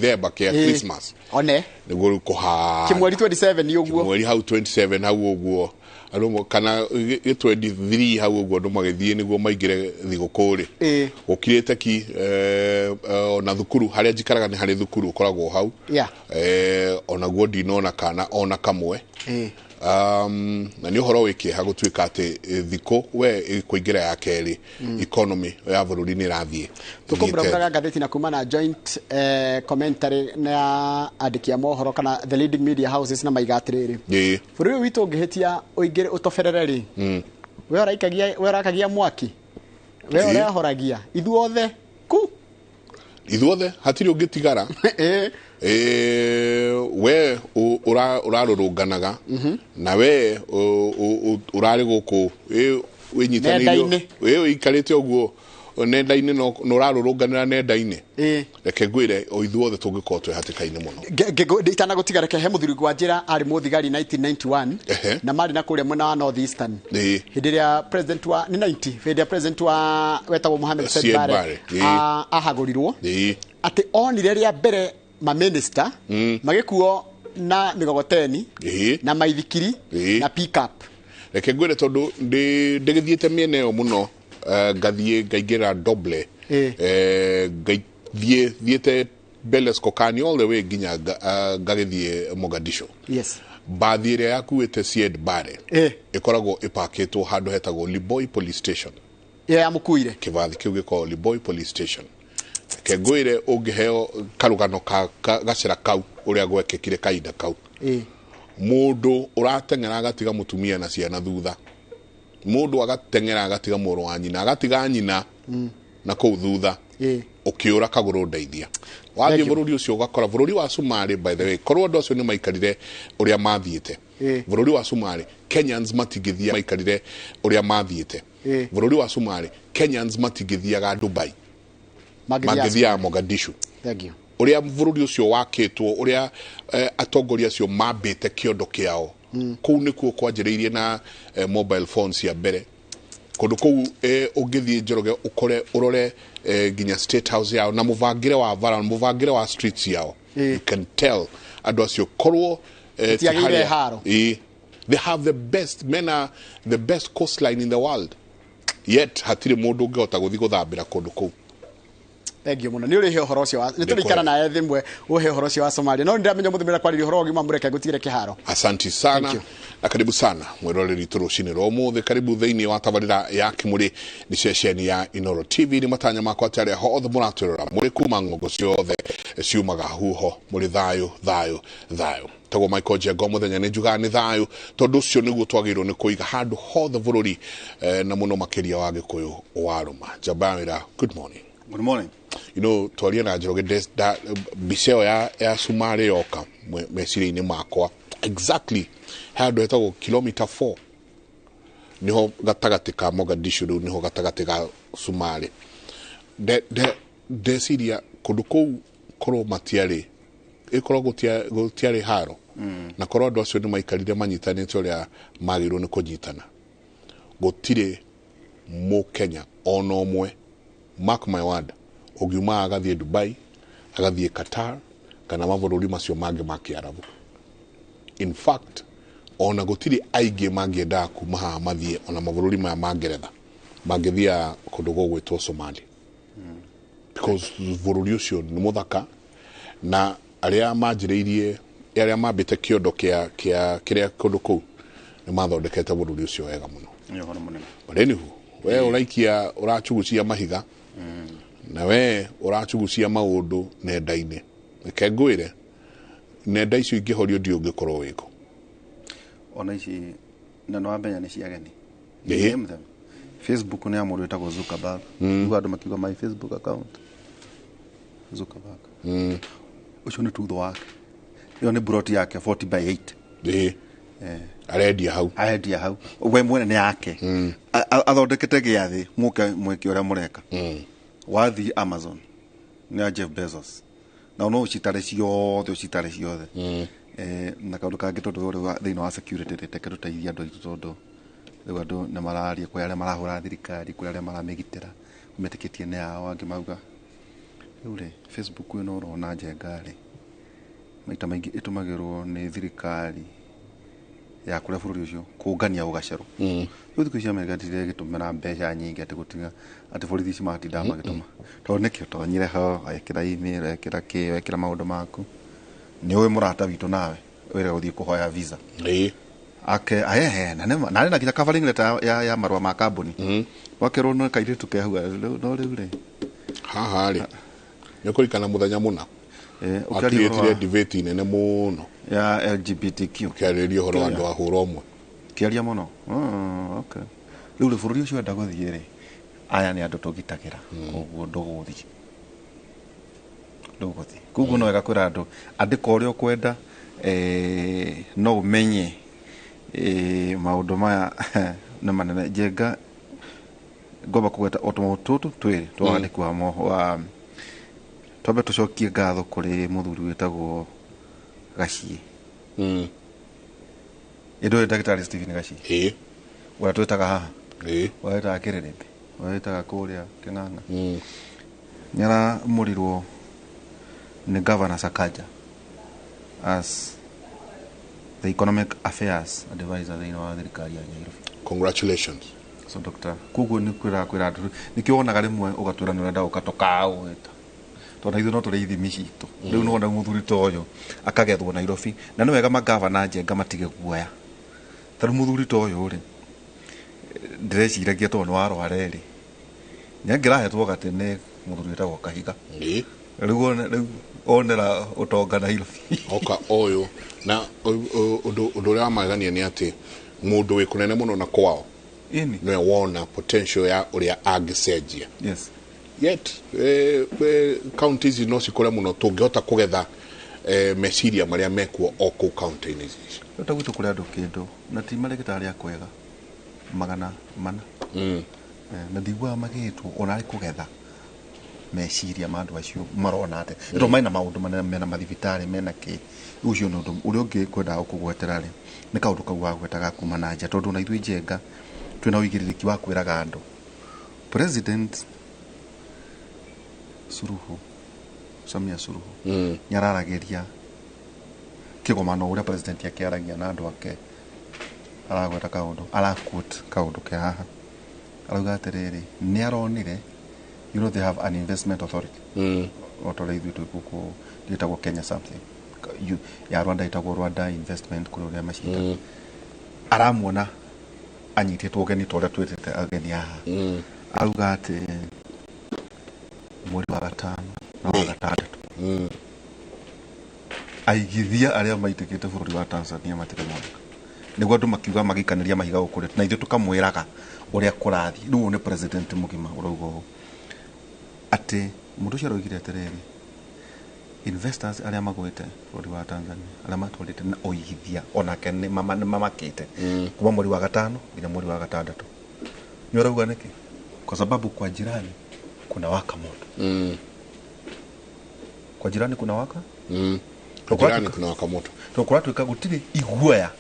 Gĩthemba kĩa Christmas. One. Nĩguo rĩu kũhana Kĩmweri 27 ũguo. Mweri hau 27 hau ũguo andũ kana gĩ 23 hau ũguo andũ magĩthiĩ nĩguo maingĩre thigũkũ rĩ. Gũkirĩte ki. Ona thukuru harĩa njikaraga nĩ harĩ thukuru ũkoragwo hau. Onaguo ndinona kana ona kamwe. Na nĩ ũhoro wĩ kĩeha gũtuĩka atĩ thikũ we ĩkũingĩra ya kerĩ, economy ya bũrũri nĩ ĩrathiĩ Tũkũmũramũraga ngathĩti na kuma na joint commentary na andĩki a mohoro kana the leading media houses na maiga atĩrĩrĩ, bũrũri ũyũ witũ ũngĩhĩtia ũingĩre ũtoberere rĩ, we ũraikagia, we ũrakagia mwaki, we ũrehoragia, ithuothe ku. Ithuothe hatirĩ ũngĩtigara. We ũrarũrũnganaga na we ũrarĩ gũkũ wĩnyitanĩirio. Nenda-inĩ. Ũikarĩte ũguo nenda-inĩ na ũrarũrũnganĩra nenda-inĩ. Reke ngwĩre, o ithuothe tũngĩkorwo twĩ hatĩka-inĩ mũno. Itanagũtiga, reke he mũthuri gwa njĩra arĩ mũthigari 1991 na marĩ na kũrĩa mwena wa North Eastern hĩndĩ ĩrĩa president wa nĩ 90, hĩndĩ ĩrĩa president wa wetagwo Mohamed Said Siad Barre Barre, ahagũrirwo, atĩ onire rĩa mbere maminista magĩkuo na mĩgogoteni na maithikiri na pickup. Reke ngwĩre, tondũ ndĩgĩthiĩte mĩena ĩyo mũno, ngathiĩ ngaingĩra Doble, ngathiĩ thiĩte Beles Kokani all the way nginya ngagĩthiĩ Mogadishu. Mbathi ĩrĩa yakuĩte Siad Barre ĩkoragwo ĩpakĩtwo handũ hetagwo Liboi Police Station. Ĩyo yamũkuire. Kĩbathi kĩu gĩkoragwo Liboi Police Station. Reke ngwĩre, ũngĩheo karũgano ka gacĩra kau ũrĩa gwekĩkire kahinda kau, mũndũ ũrateng'era agatiga mũtumia na ciana thutha, mũndũ agateng'era agatiga mũrũ wa nyina, agatiga nyina na kũu thutha, ũkĩũra kagũrũ ndeithia. Wathiĩ Thank you. bũrũri ũcio ũgakora bũrũri wa Sumarĩ, by the way, korwo andũ acio nĩ maikarire ũrĩa mathiĩte bũrũri wa Sumarĩ, Kenyans matingĩthiĩ maikarire ũrĩa mathiĩte bũrũri wa Sumarĩ, Kenyans matingĩthiaga Dubai. Mangĩthiaga Mangĩthiaga Mogadishu. Thank you. Ũrĩa bũrũri ũcio wakĩtwo, ũrĩa atongoria acio mambĩte kĩondo kĩao kũu nĩkuo kwanjĩrĩirie na mobile phones cia mbere kũndũ kũu. Ũngĩthiĩ Njoroge ũkore ũrore nginya State House yao na mũbangĩre wa bara, mũbangĩre wa streets yao, you can tell andũ acio korwo ti Matiagĩire haro. They have the best, mena the best coastline in the world, yet hatirĩ mũndũ ũngĩhota gũthiĩ gũthambĩra kũndũ kũu. Thank you mũno nĩ ũrĩhe ũhoro ũcio nĩ tũrĩikara nawe thimwe ũhe ũhoro ũcio wa Somalia, no nĩ ndĩramenya mũthĩ mwĩra kwarĩria ũhoro wa ũgima mũreke ngũtigĩre kĩharo. Asanti sana. Thank you. Na karibu sana mwiroreri tũrũcinĩ rwa ũmũthĩ, karibu thĩinĩ wa tabarĩra ya Kĩmũrĩ nĩ ceceni ya Inoro TV. Nĩ matanya makwa atĩ arĩa othe mũratwĩrora mũrĩ kuma ng'ongo ciothe ciumaga huho mũrĩ thayũ, thayũ, thayũ. Tagwo Michael Njengo mũthenya nĩ njugaga nĩ thayũ, tondũ ũcio nĩguo twagĩrĩirwo nĩ kũiga handũ hothe bũrũri, na mũno makĩria wa Gĩkũyũ warũma njamba ya wĩra. Good morning. Good morning. Twarie na Njoroge mbica ĩyo ya Sumarĩ yoka meciria-inĩ makwa exactly he handũ hetagwo kilomita 4, niho gatagatĩ ka Mogadishu, rĩu niho gatagatĩ ga Sumarĩ. Ndeciria kũndũ kũu korwo matiarĩ ĩkorwo gũtiarĩ haro na korwo andũ acio nĩ maikarire manyitanĩte ũrĩa magĩrĩirwo nĩ kũnyitana, gũtirĩ Mũkenya ona ũmwe, mark my word, ũngiuma agathiĩ Dubai, agathiĩ Qatar kana mabũrũri macio mangĩ ma Kĩarabu. In fact, ona gũtirĩ aingĩ mangĩendaga kuma haha mathiĩ ona mabũrũri maya ma Ngeretha, mangĩthiaga kũndũ gũgwĩtwo Somalia, because bũrũri ũcio nĩ mũthaka na arĩa manjĩrĩirie, arĩa mambĩte kĩondo kĩa kĩrĩa kũndũ kũu nĩ mathondekete bũrũri ũcio wega mũno. Nĩ ũhoro mũnene. But anywho, we ũraikia ũracugucia mahiga na we ũracugucia maũndũ nenda-inĩ, reke ngwĩre, nenda icio ingĩhorio ndiũ ũngĩkorwo wĩkũ. Ona ici na nĩ wamenya nĩ cia ageni. Name them. Facebook nĩ ya mũndũ wĩtagwo Zuckerberg. Niguo andũ makiuga my Facebook account. Zuckerberg. Ũcio nĩ tutho wake. Ĩyo nĩ plot yake 40 by 8. Arendia hau. Arendia hau. We mwene nĩ yake. Athondekete gĩathĩ mũke mwĩke ũrĩa mũreka. Wathiĩ Amazon nĩ ya Jeff Bezos. Na no ũcitare ciothe, ũcitare ciothe. Na kaũndũ kangĩ, tondũ rĩu thĩinĩ wa security rĩ, reke tũteithie andũ aitũ, tondũ rĩu andũ nĩ mararia, kwĩ arĩa marahũra thirikari, kwĩ arĩa maramĩgitĩra metĩkĩtie nĩ ao, angĩ mauga Rĩu rĩ, Facebook ĩno ũrona Njenga rĩ, maita maingĩ ĩtũmagĩrwo nĩ thirikari ya kũrĩa bũrũri ũcio kũngania ũgacerũ. Rĩu thikũ ici Amerika ndirĩgĩtũmĩra mbeca nyingĩ atĩ gũtiga atĩ borithi ici matindaga magĩtũma, tondũ nĩkĩo tonyire ho wekĩra email, wekĩra kĩ, wekĩra maũndũ maku, nĩ ũĩ mũrata witũ nawe wĩrĩga gũthiĩ kũhoya visa. Ake ahehe na nĩ na arĩ na nginya covering letter ya marũa ma kambuni, wakerwo no kairĩtu ke hau no rĩu rĩ Haha rĩ, nĩ ũkũririkana mũthenya mũna ũkĩaria ũhoro wakĩrĩtire debate nene mũno ya LGBTQ, ũkĩarĩrĩria ũhoro wa andũ a hũra ũmwe. Kĩaria mũno. Okay, rĩu rĩ, bũrũri ũcio wenda gũthiĩ rĩ, aya nĩ andũ tũgitagĩra, koguo ndũgũthiĩ, ndũgũthiĩ. Koguo no wega kwĩra andũ, andĩka ũrĩa ũkwenda, no ũmenye maũndũ maya nĩ manene. Njenga, ngomba kũgweta o tũmaũndũ tũtũ twĩrĩ twa wandĩki wa wa twambe tũcokie ngatho kũrĩ mũthuri wĩtagwo Gaciĩ. Ĩndũ ndagĩtarĩ Stephen Gaciĩ, ũrĩa twĩtaga haha, ũrĩa wĩtaga Kĩrĩrĩmbĩ, ũrĩa wĩtaga kũrĩa Kĩng'ang'a, nĩ aramũrirwo nĩ Governor Sakaja as the economic affairs advisor thĩinĩ wa thirikari ya Nairobi. Congratulations. So doctor, koguo nĩ kwĩra andũ, nĩkĩo wonaga rĩmwe ũgatwĩra nĩ ũrenda gũka tũkaũgwĩta, tondũ ithuĩ no tũrĩ ithimi citũ. Rĩu nĩwona mũthuri ta ũyũ akagethwo Nairobi, na nĩ wega magavana, Njenga, matige guoya. Ta rĩu mũthuri ta ũyũ rĩ, ndĩreciragia tondũ nĩ warware rĩ, nĩ angĩrahetwo gatĩ nĩ mũthuri wĩtagwo Kahiga. Rĩu rĩu onera ũtonga Nairobi. Oka ũyũ na ũndũ ũrĩa wa magegania nĩ atĩ mũndũ wĩ kũnene mũno na kwao nĩwe wona potential ya ũrĩa angĩcenjia. Yet county ici no cikũre mũno tũngĩhota kũgetha meciria marĩa mekuo o kũu county-inĩ ici. Rĩu ta gwitũ kũrĩ andũ kĩndũ na ti marĩgĩtarĩ a kwega 400. Na ndiguaga magĩtwo ona arĩ kũgetha meciria ma andũ acio marona atĩ mm. mena maũndũ manene, mena mathibitarĩ, mena kĩ. Rĩu ũcio nĩ ũndũ ũrĩa ũngĩ ngwendaga gũkũgwetera rĩ, nĩ kaũndũ kau wagwetaga kuma na nja, tondũ ona ithuĩ Njenga twĩna ũigĩrĩrĩki wa kwĩraga andũ President Suluhu, Samia Suluhu, nĩ araragĩria kĩgomano ũrĩa president akĩaragia na andũ ake, aragweta kaũndũ, araquote kaũndũ ke haha, arauga atĩrĩrĩ, nĩ aronire, they have an investment authority, o ta ũrĩa ithuĩ twĩ gũkũ ĩtagwo Kenya something. Ya Rwanda ĩtagwo Rwanda Investment, kũrĩ ũrĩa maciĩtaga. Aramuona anyitĩtwo ũgeni ta ũrĩa twĩtĩte ageni haha. Arauga atĩ mweri wa gatano na wa gatandatũ, aigithia arĩa maitĩkĩte bũrũri wa Tanzania matirĩ moneka, nĩguo andũ makiuga magĩikanĩria mahiga gũkũ, na ithuĩ tũkamwĩraga ũrĩa kũrathiĩ. Rĩu ũyũ nĩ president mũgima ũrauga ũũ, atĩ mũndũ ũcio araugire atĩrĩrĩ, investors arĩa magwĩte bũrũri wa Tanzania, arĩa matwarĩte na ũigithia, onake nĩ mamakĩte kuma mweri wa gatano nginya mweri wa gatandatũ. Nĩ ũrauga nĩkĩ? Kwa sababu kwa jirani kuna waka moto. Kwa jirani kuna waka Jirani kuna waka moto. To kũratuĩka gũtirĩ iguoya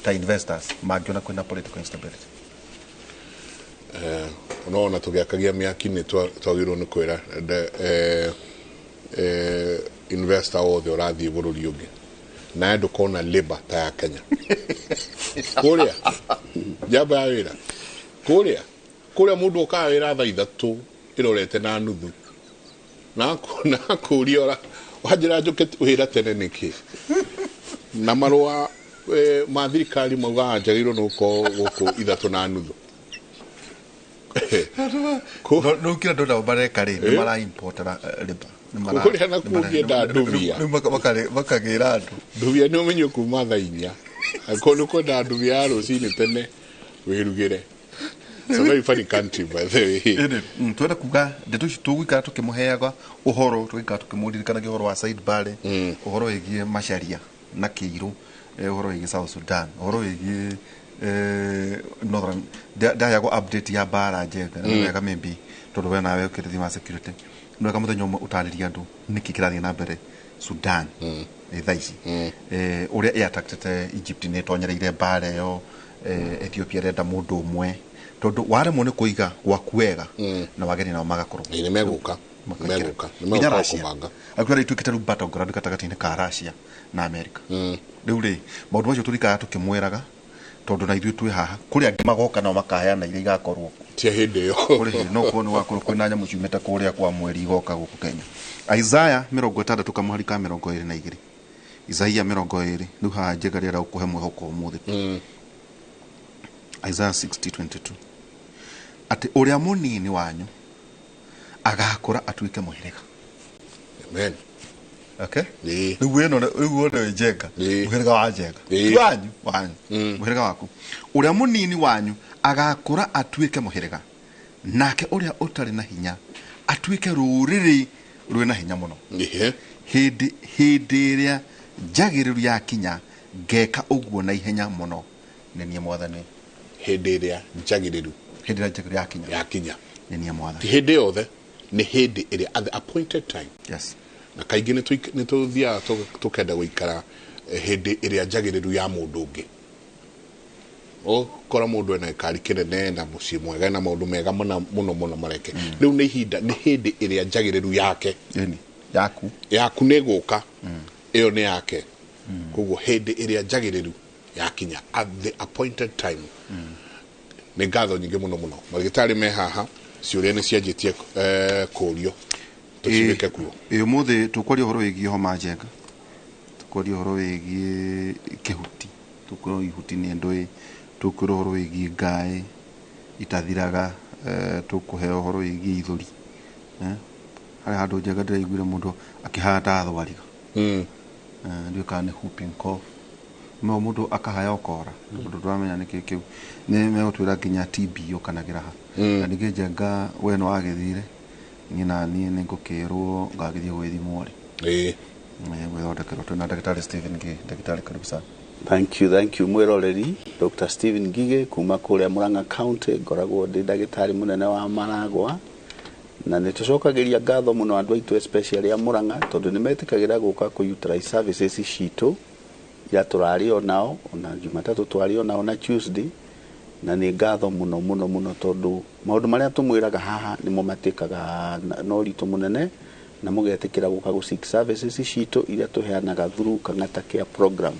ta investors mangĩona kwĩna political instability. Unaona tũgĩakagia mĩaki nĩ twagĩrĩirwo nĩ kwĩra investor othe ũrathiĩ bũrũri ũngĩ nawe ndũkona labor ta ya Kenya kũrĩa njamba ya wĩra kũrĩa kũrĩa mũndũ okaga wĩra thaa 3 ĩrorete na nuthu na akũria wanjĩra njũke wĩra tene nĩkĩ, na marũa ma thirikari maugaga njagĩrĩirwo nĩ gũkorwo gũkũ 3:30. No kila ndona mareka rĩ, nĩ mara importera labor. Kũrĩa nakuo ũngĩenda ndubia. Rĩu makagĩra andũ. Ndubia nĩ ũmenye kuma thaa 4, angĩkorwo nĩ ũkwenda ndubia ya rũcinĩ tene wĩrugĩre. It's a very funny country, by the way. Ĩndĩ, twenda kuga ndeto ici tũgũikara tũkĩmũheaga ũhoro, tũgũikara tũkĩmũririkanagia ũhoro wa Said Bale, ũhoro wĩgiĩ Macharia na Kĩirũ, ũhoro wĩgiĩ South Sudan, ũhoro wĩgiĩ Northern. Ndaheagwo update ya mbara, Njenga, na nĩ wega maybe tondũ we nawe ũkĩrĩ thĩinĩ wa security, nĩ wega mũthenya ũmwe ũtarĩrie andũ nĩkĩ kĩrathiĩ na mbere Sudan thaa ici, ũrĩa ĩataktĩte Egypt nĩ ĩtonyereire mbara ĩyo, Ethiopia ĩrenda mũndũ ũmwe, tondũ waremwo nĩ kũiga gwaku wega na wageni nao magakorwo Ĩ, nĩ megũka. Megũka. Nĩ Nginya megũka Russia. kũbanga. Akuĩra ituĩkĩte rĩu battleground gatagatĩ-inĩ ka Russia na America. Rĩu rĩ, maũndũ macio tũrikaraga tũkĩmwĩraga, tondũ na ithuĩ twĩ haha, kũrĩ angĩ magoka nao makaheana iria igakorwo Tia hĩndĩ ĩyo. Kũrĩ hĩndĩ no kuo nĩ gwakorwo kwĩna nyamũ ciumĩte kũrĩa kwa mweri igoka gũkũ Kenya. Isaiah 60 kamũhari ka 22. Isaiah 20, rĩu haha Njenga rĩera gũkũhe mwĩhoko ũmũthĩ. Isaiah 60:22, atĩ ũrĩa mũnini wanyu agakũra atuĩke mũhĩrĩga. Amen. Okay? Ĩĩ. Rĩu ĩno rĩu wone wĩ Njenga. Ĩĩ. Mũhĩrĩga wa Njenga. Ĩĩ. Ti wanyu, wanyu. Mũhĩrĩga waku. Ũrĩa mũnini wanyu agakũra atuĩke mũhĩrĩga, nake ũrĩa ũtarĩ na hinya atuĩke rũrĩrĩ rwĩna hinya mũno. Ĩhĩ. Hĩndĩ ĩrĩa njagĩrĩru yakinya, ngeka ũguo na ihenya mũno. Nĩ niĩ Mwathani. Hĩndĩ ĩrĩa njagĩrĩru. Hĩndĩ ĩrĩa njagĩrĩru yakinya. Yakinya. Nĩ niĩ Mwathani. Ti hĩndĩ yothe, nĩ hĩndĩ ĩrĩa at the appointed time. Yes. Na kaingĩ nĩ tũthiaga tũkenda gũikara hĩndĩ ĩrĩa njagĩrĩru ya mũndũ ũngĩ. Ũgakora mũndũ ena gĩkari kĩnene na mũciĩ mwega na maũndũ mega mũno mũno mũno mareke. Rĩu nĩ ihinda, nĩ hĩndĩ ĩrĩa njagĩrĩru yake. Ĩni, yaku. Yaku nĩ gũka. Ĩyo nĩ yake. Koguo hĩndĩ ĩrĩa njagĩrĩru yakinya at the appointed time. Nĩ ngatho nyingĩ mũno mũno. Marigitari me haha, ciũria nĩ cianjĩtie kũũrio. Tũcibĩke kuo. Ĩ, ũmũthĩ tũkwaria ũhoro wĩgiĩ homa Njenga, tũkwaria ũhoro wĩgiĩ kĩhuti, tũkwĩrwo ihuti nĩ ndũĩ, tũkwĩrwo ũhoro wĩgiĩ ngaĩ itathiraga, tũkũheo ũhoro wĩgiĩ ithũri. Harĩ handũ Njenga ndĩraiguire mũndũ akĩhaya ta thwariga. Ndiũĩ kana nĩ whooping cough. No mũndũ akahaya ũkora, tondũ ndũramenya nĩkĩ kĩu. Nĩ megũtwĩra nginya TB yũkanagĩra ha. Na ningĩ Njenga we nĩ wagĩthire, niĩ na niĩ nĩ ngũkĩrwo ngagĩthiĩ gwĩthimwo rĩ. Gwĩthondekerwo. Twĩna ndagĩtarĩ Stephen Ngigĩ. Ndagĩtarĩ, karibu sana. Thank you, thank you mwĩroreri. Dr. Stephen Ngigĩ kuma kũrĩa Murang'a County, ngoragwo ndĩ ndagĩtarĩ mũnene wa Maragwa. Na nĩ tũcokagĩria ngatho mũno andũ aitũ especially a Murang'a, tondũ nĩ metĩkagĩra gũka kũ utilize services citũ ira tũrarĩ o nao, ona Jumatatũ twarĩ o nao na Tuesday. Na nĩ ngatho mũno mũno mũno tondũ maũndũ marĩa tũmwĩraga haha nĩmo matĩkaga na ũritũ mũnene, na mũgetĩkĩra gũka gũ seek services citũ iria tũheanaga through Kang'ata Care Program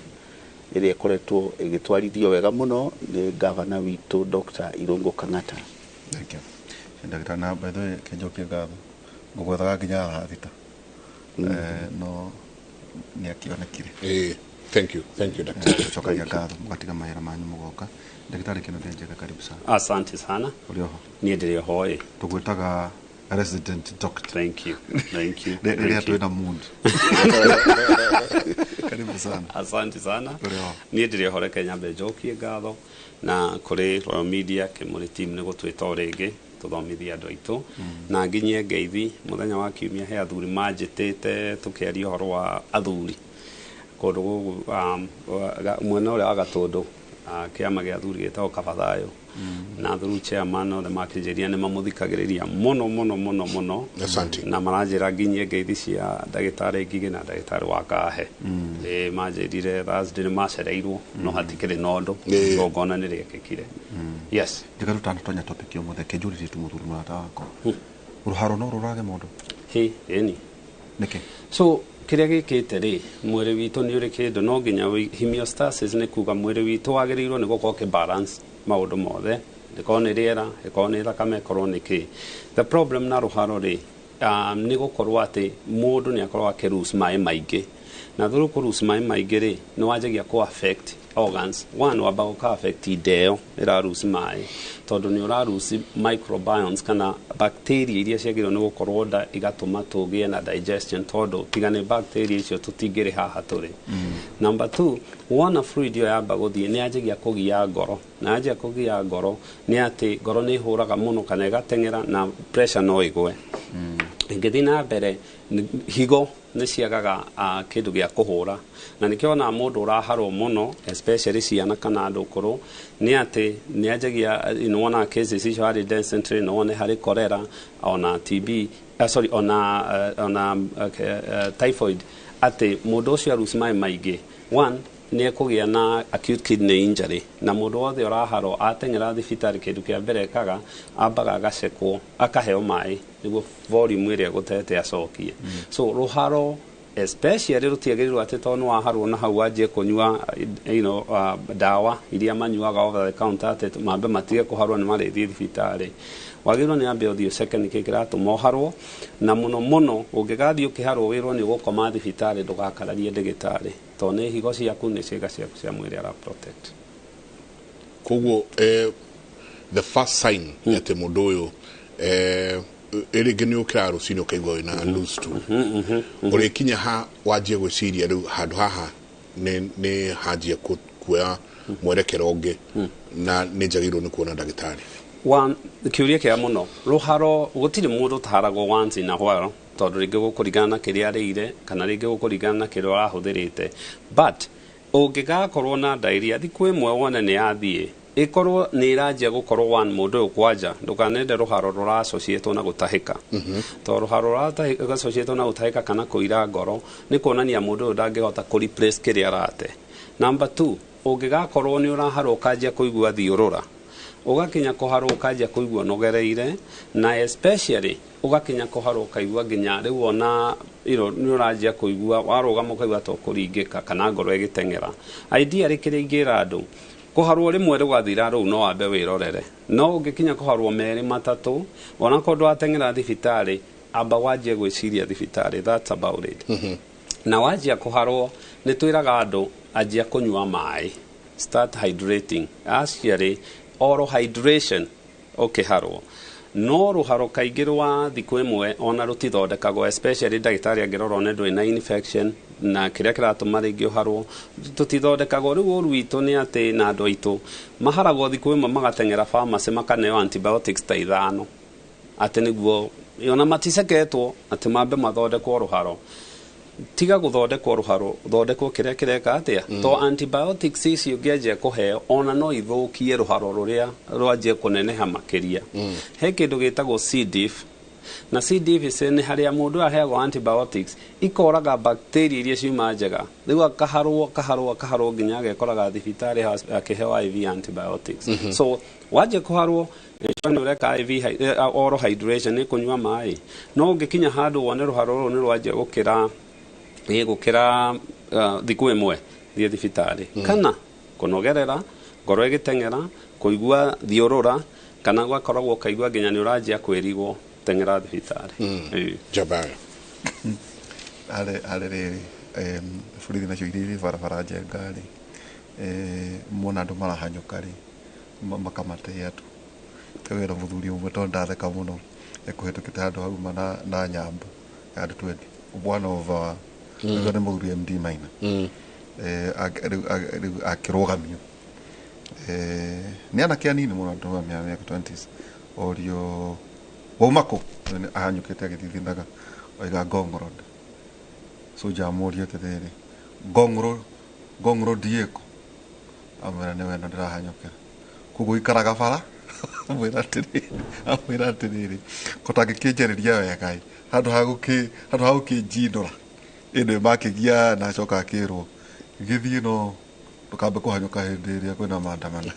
ĩrĩa ĩkoretwo ĩgĩtwarithio wega mũno nĩ gavana witũ Dr. Irungu Kang'ata. Thank you. Ndagĩtarĩ, na by the way, kĩnjokie ngatho, ngũgwethaga nginya thaa thita. No nĩ akĩonekire. Thank you, thank you, Doctor. Tũcokagia ngatho, mũgatiga mawĩra manyu mũgoka. Ndagĩtarĩ Kennedy Njenga, karibu sana. Asante sana. Ũrĩ oho? Niĩ ndĩrĩ oho ĩ. Tũgwĩtaga resident doctor. Thank you. Thank you. Rĩrĩa Thank you. twĩna mood. Karibu sana. Asante sana. Ũrĩ oho? Niĩ ndĩrĩ oho, reke nyambe njokie ngatho na kũrĩ Royal Media Kĩmũrĩ team nĩ gũtwĩta o rĩngĩ tũthomithie andũ aitũ. Na nginyie ngeithi mũthenya wa kiumia he athuri manjĩtĩte tũkĩaria ũhoro wa athuri kũndũ gũkũ, mwena ũrĩa wa Gatũndũ, kĩama gĩa athuri gĩtagwo Kabathayũ. Na through chairman othe makĩnjĩria nĩ mamũthikagĩrĩria mũno mũno mũno mũno. Asante. Na maranjĩra nginyie ngeithi cia ndagĩtarĩ Ngigĩ na ndagĩtarĩ wa Kahe. Manjĩrire Thursday nĩ macereirwo, no hatikĩrĩ na ũndũ. Igongona nĩ rĩekĩkire. Yes. Njega tũtanatonya topic ya ũmũthĩ, kĩnjũrĩrie tu mũthuri mũrata wakwa. Rũharo no rũrage mũndũ? Hĩ, ĩni. Nĩkĩ? So kĩrĩa gĩkĩte rĩ, mwĩrĩ witũ nĩ ũrĩ kĩndũ no nginya homeostasis nĩ kuga mwĩrĩ witũ wagĩrĩirwo nĩ gũkorwo ũkĩ balance maũndũ mothe, ĩkorwo nĩ rĩera, ĩkorwo nĩ thakame, ĩkorwo nĩ kĩ. The problem na rũharo rĩ, nĩ gũkorwo atĩ mũndũ nĩ akorwo akĩ lose maĩ maingĩ. Na through kũ lose maĩ maingĩ rĩ, nĩ wanjagia kũ affect organs. One, wambaga ũka affect ndeo ĩra lose maĩ, tondũ nĩ ũra lose microbiomes kana bacteria iria ciagĩrĩirwo nĩ gũkorwo nda igatũma tũgĩe na digestion, tondũ tiga nĩ bacteria icio tũtingĩrĩ haha tũrĩ. Number two, wona fluid ĩyo yamba gũthiĩ nĩ yanjagia kũgia ngoro, na yanjia kũgia ngoro nĩ atĩ ngoro nĩ ĩhũraga mũno kana ĩgateng'era na pressure no ĩgwe. Ĩngĩthiĩ na mbere, higo nĩ ciagaga kĩndũ gĩa kũhũra, na nĩkĩo ona mũndũ ũraharwo mũno especially ciana kana andũ akũrũ nĩ atĩ nĩ anjagia, nĩ wonaga cases icio harĩ dysentery, nĩ wone harĩ cholera, ona TB, sorry, ona typhoid, atĩ mũndũ ũcio aruci maĩ maingĩ. One, Nĩ ekũgĩa na acute kidney injury, na mũndũ wothe ũraharwo ateng'era thibitarĩ, kĩndũ kĩa mbere ekaga, ambaga agacekwo, akaheo maĩ nĩguo volume ĩrĩa egũtete acokie. So rũharo especially rũtiagĩrĩirwo atĩ tondũ nĩ waharwo na hau wanjie kũnyua ndawa iria manyuaga over the counter, atĩ mambe matige kũharwo nĩ marĩthiĩ thibitarĩ. Wagĩrĩirwo nĩ ambe ũthiĩ ũceke nĩkĩ kĩratũma ũharwo, na mũno mũno ũngĩgathiĩ ũkĩharwo wĩrwo nĩ ũgũkoma thibitarĩ, ndũgakararie ndĩgĩtarĩ, tondũ nĩ higo ciaku, nĩ ciĩga ciaku cia mwĩrĩ ara protect. Koguo the first sign atĩ mũndũ ũyũ rĩngĩ nĩ ũkĩraga rũcinĩ ũkaigua wĩna loose stool, ũrĩkinya ha wanjie gwĩciria rĩu handũ haha nĩ hanjia kuoya mwerekero ũngĩ na nĩ njagĩrĩirwo nĩ kuona ndagĩtarĩ? One, kĩũria kĩega mũno. Rũharo, gũtirĩ mũndũ ũtaharagwo once in a while, tondũ rĩngĩ gũkũringana na kĩrĩa arĩire kana rĩngĩ gũkũringana na kĩrĩa ũrahũthĩrĩte, but ũngĩgakorwo na diarrhea thikũ ĩmwe wone nĩ yathiĩ, ĩkorwo nĩ ĩranjia gũkorwo one, mũndũ ũyũ kwanja ndũkanende rũharo rũrassociatwo na gũtahĩka, tondũ rũharo rũrassociatwo na gũtahĩka kana kũira ngoro nĩ kuonania mũndũ ũyũ ndangĩhota kũ replace kĩrĩa arate. Number two, ũngĩgakorwo nĩ ũraharwo ũkanjia kũigua thiũrũra, ũgakinya kũharwo ũkanjia kũigua ũnogereire, na especially ũgakinya kũharwo ũkaigua nginya rĩu ona nĩ ũranjia kũigua warũgama ũkaigua ta ũkũringĩka kana ngoro ĩgĩteng'era. Ideally, kĩrĩa ingĩra andũ, kũharwo rĩmwe rũgathira rũu no wambe wĩrorere, no ũngĩkinya kũharwo merĩ matatũ, onakorwo ndwateng'era thibitarĩ, amba wanjie gwĩciria thibitarĩ. That's about it. Na wanjia kũharwo, nĩ twĩraga andũ anjia kũnyua maĩ, start hydrating. Actually, oral hydration ũkĩharwo, no rũharo kaingĩ rwa thikũ ĩmwe ona rũtithondekagwo, especially ndagĩtarĩ angĩrora one ndũrĩ na infection na kĩrĩa kĩratũma rĩngĩ ũharwo tũtithondekagwo. Rĩu ũru witũ nĩ atĩ na andũ aitũ maharagwo thikũ ĩmwe, magateng'era pharmacy, makaneo antibiotics ta ithano, atĩ nĩguo ona maticeketwo atĩ mambe mathondekwo rũharo. Tiga gũthondekwo rũharo, thondekwo kĩrĩa kĩreka atĩa, to antibiotics ici ũngĩanjia kũheo ona no ithũkie rũharo rũrĩa rwanjie kũneneha makĩria. He kĩndũ gĩtagwo C diff, na C diff nĩ harĩa mũndũ aheagwo antibiotics ikoraga bacteria iria ciuma njega. Rĩu akaharwo, akaharwo, akaharwo nginya agekoraga thibitarĩ akĩheo IV antibiotics. So wanjia kũharwo, nĩ ũreka IV oral hydration, nĩ kũnyua maĩ, no ũngĩkinya handũ wone rũharo rũrũ nĩ rwanjia gũkĩra gũkĩra thikũ ĩmwe, thiĩ thibitarĩ. Kana kũnogerera, ngoro ĩgĩteng'era, kũigua thiũrũra, kana gwakoragwo ũkaigua nginya nĩ ũranjia kwĩrigwo, teng'era thibitarĩ. Ĩĩ. Jabari. Harĩ rĩrĩ borithi nacio iria irĩ barabara njenga rĩ, mona andũ marahanyũka rĩ, makamatĩa tu. Kawĩra mũthuri ũmwe, tondũ ndatheka mũno, ekũhĩtũkĩte handũ hauma na nyambo ya andũ 20, one of our nĩ mũthuri MD Maina. Rĩu akĩrũgamio nĩ anake anini mũno, andũ a mĩaka 20s, orio wauma kũ, ahanyũkĩte agĩthithinaga, oiga Ngong Road. So jamũria atĩrĩrĩ, Ngong Road, Ngong Road ĩkũ? Amwĩra nĩ wendo ndĩrahanyũkĩra, koguo ikaraga bara. Amwĩra atĩrĩrĩ, ko tangĩkĩnjarĩria wega ĩ, handũ ha gũkĩnjindũra ĩndĩ makĩgia, na acoka akĩrwo gĩthiĩ no ndũkambe kũhanyũka hĩndĩ ĩrĩa kwĩna maandamano.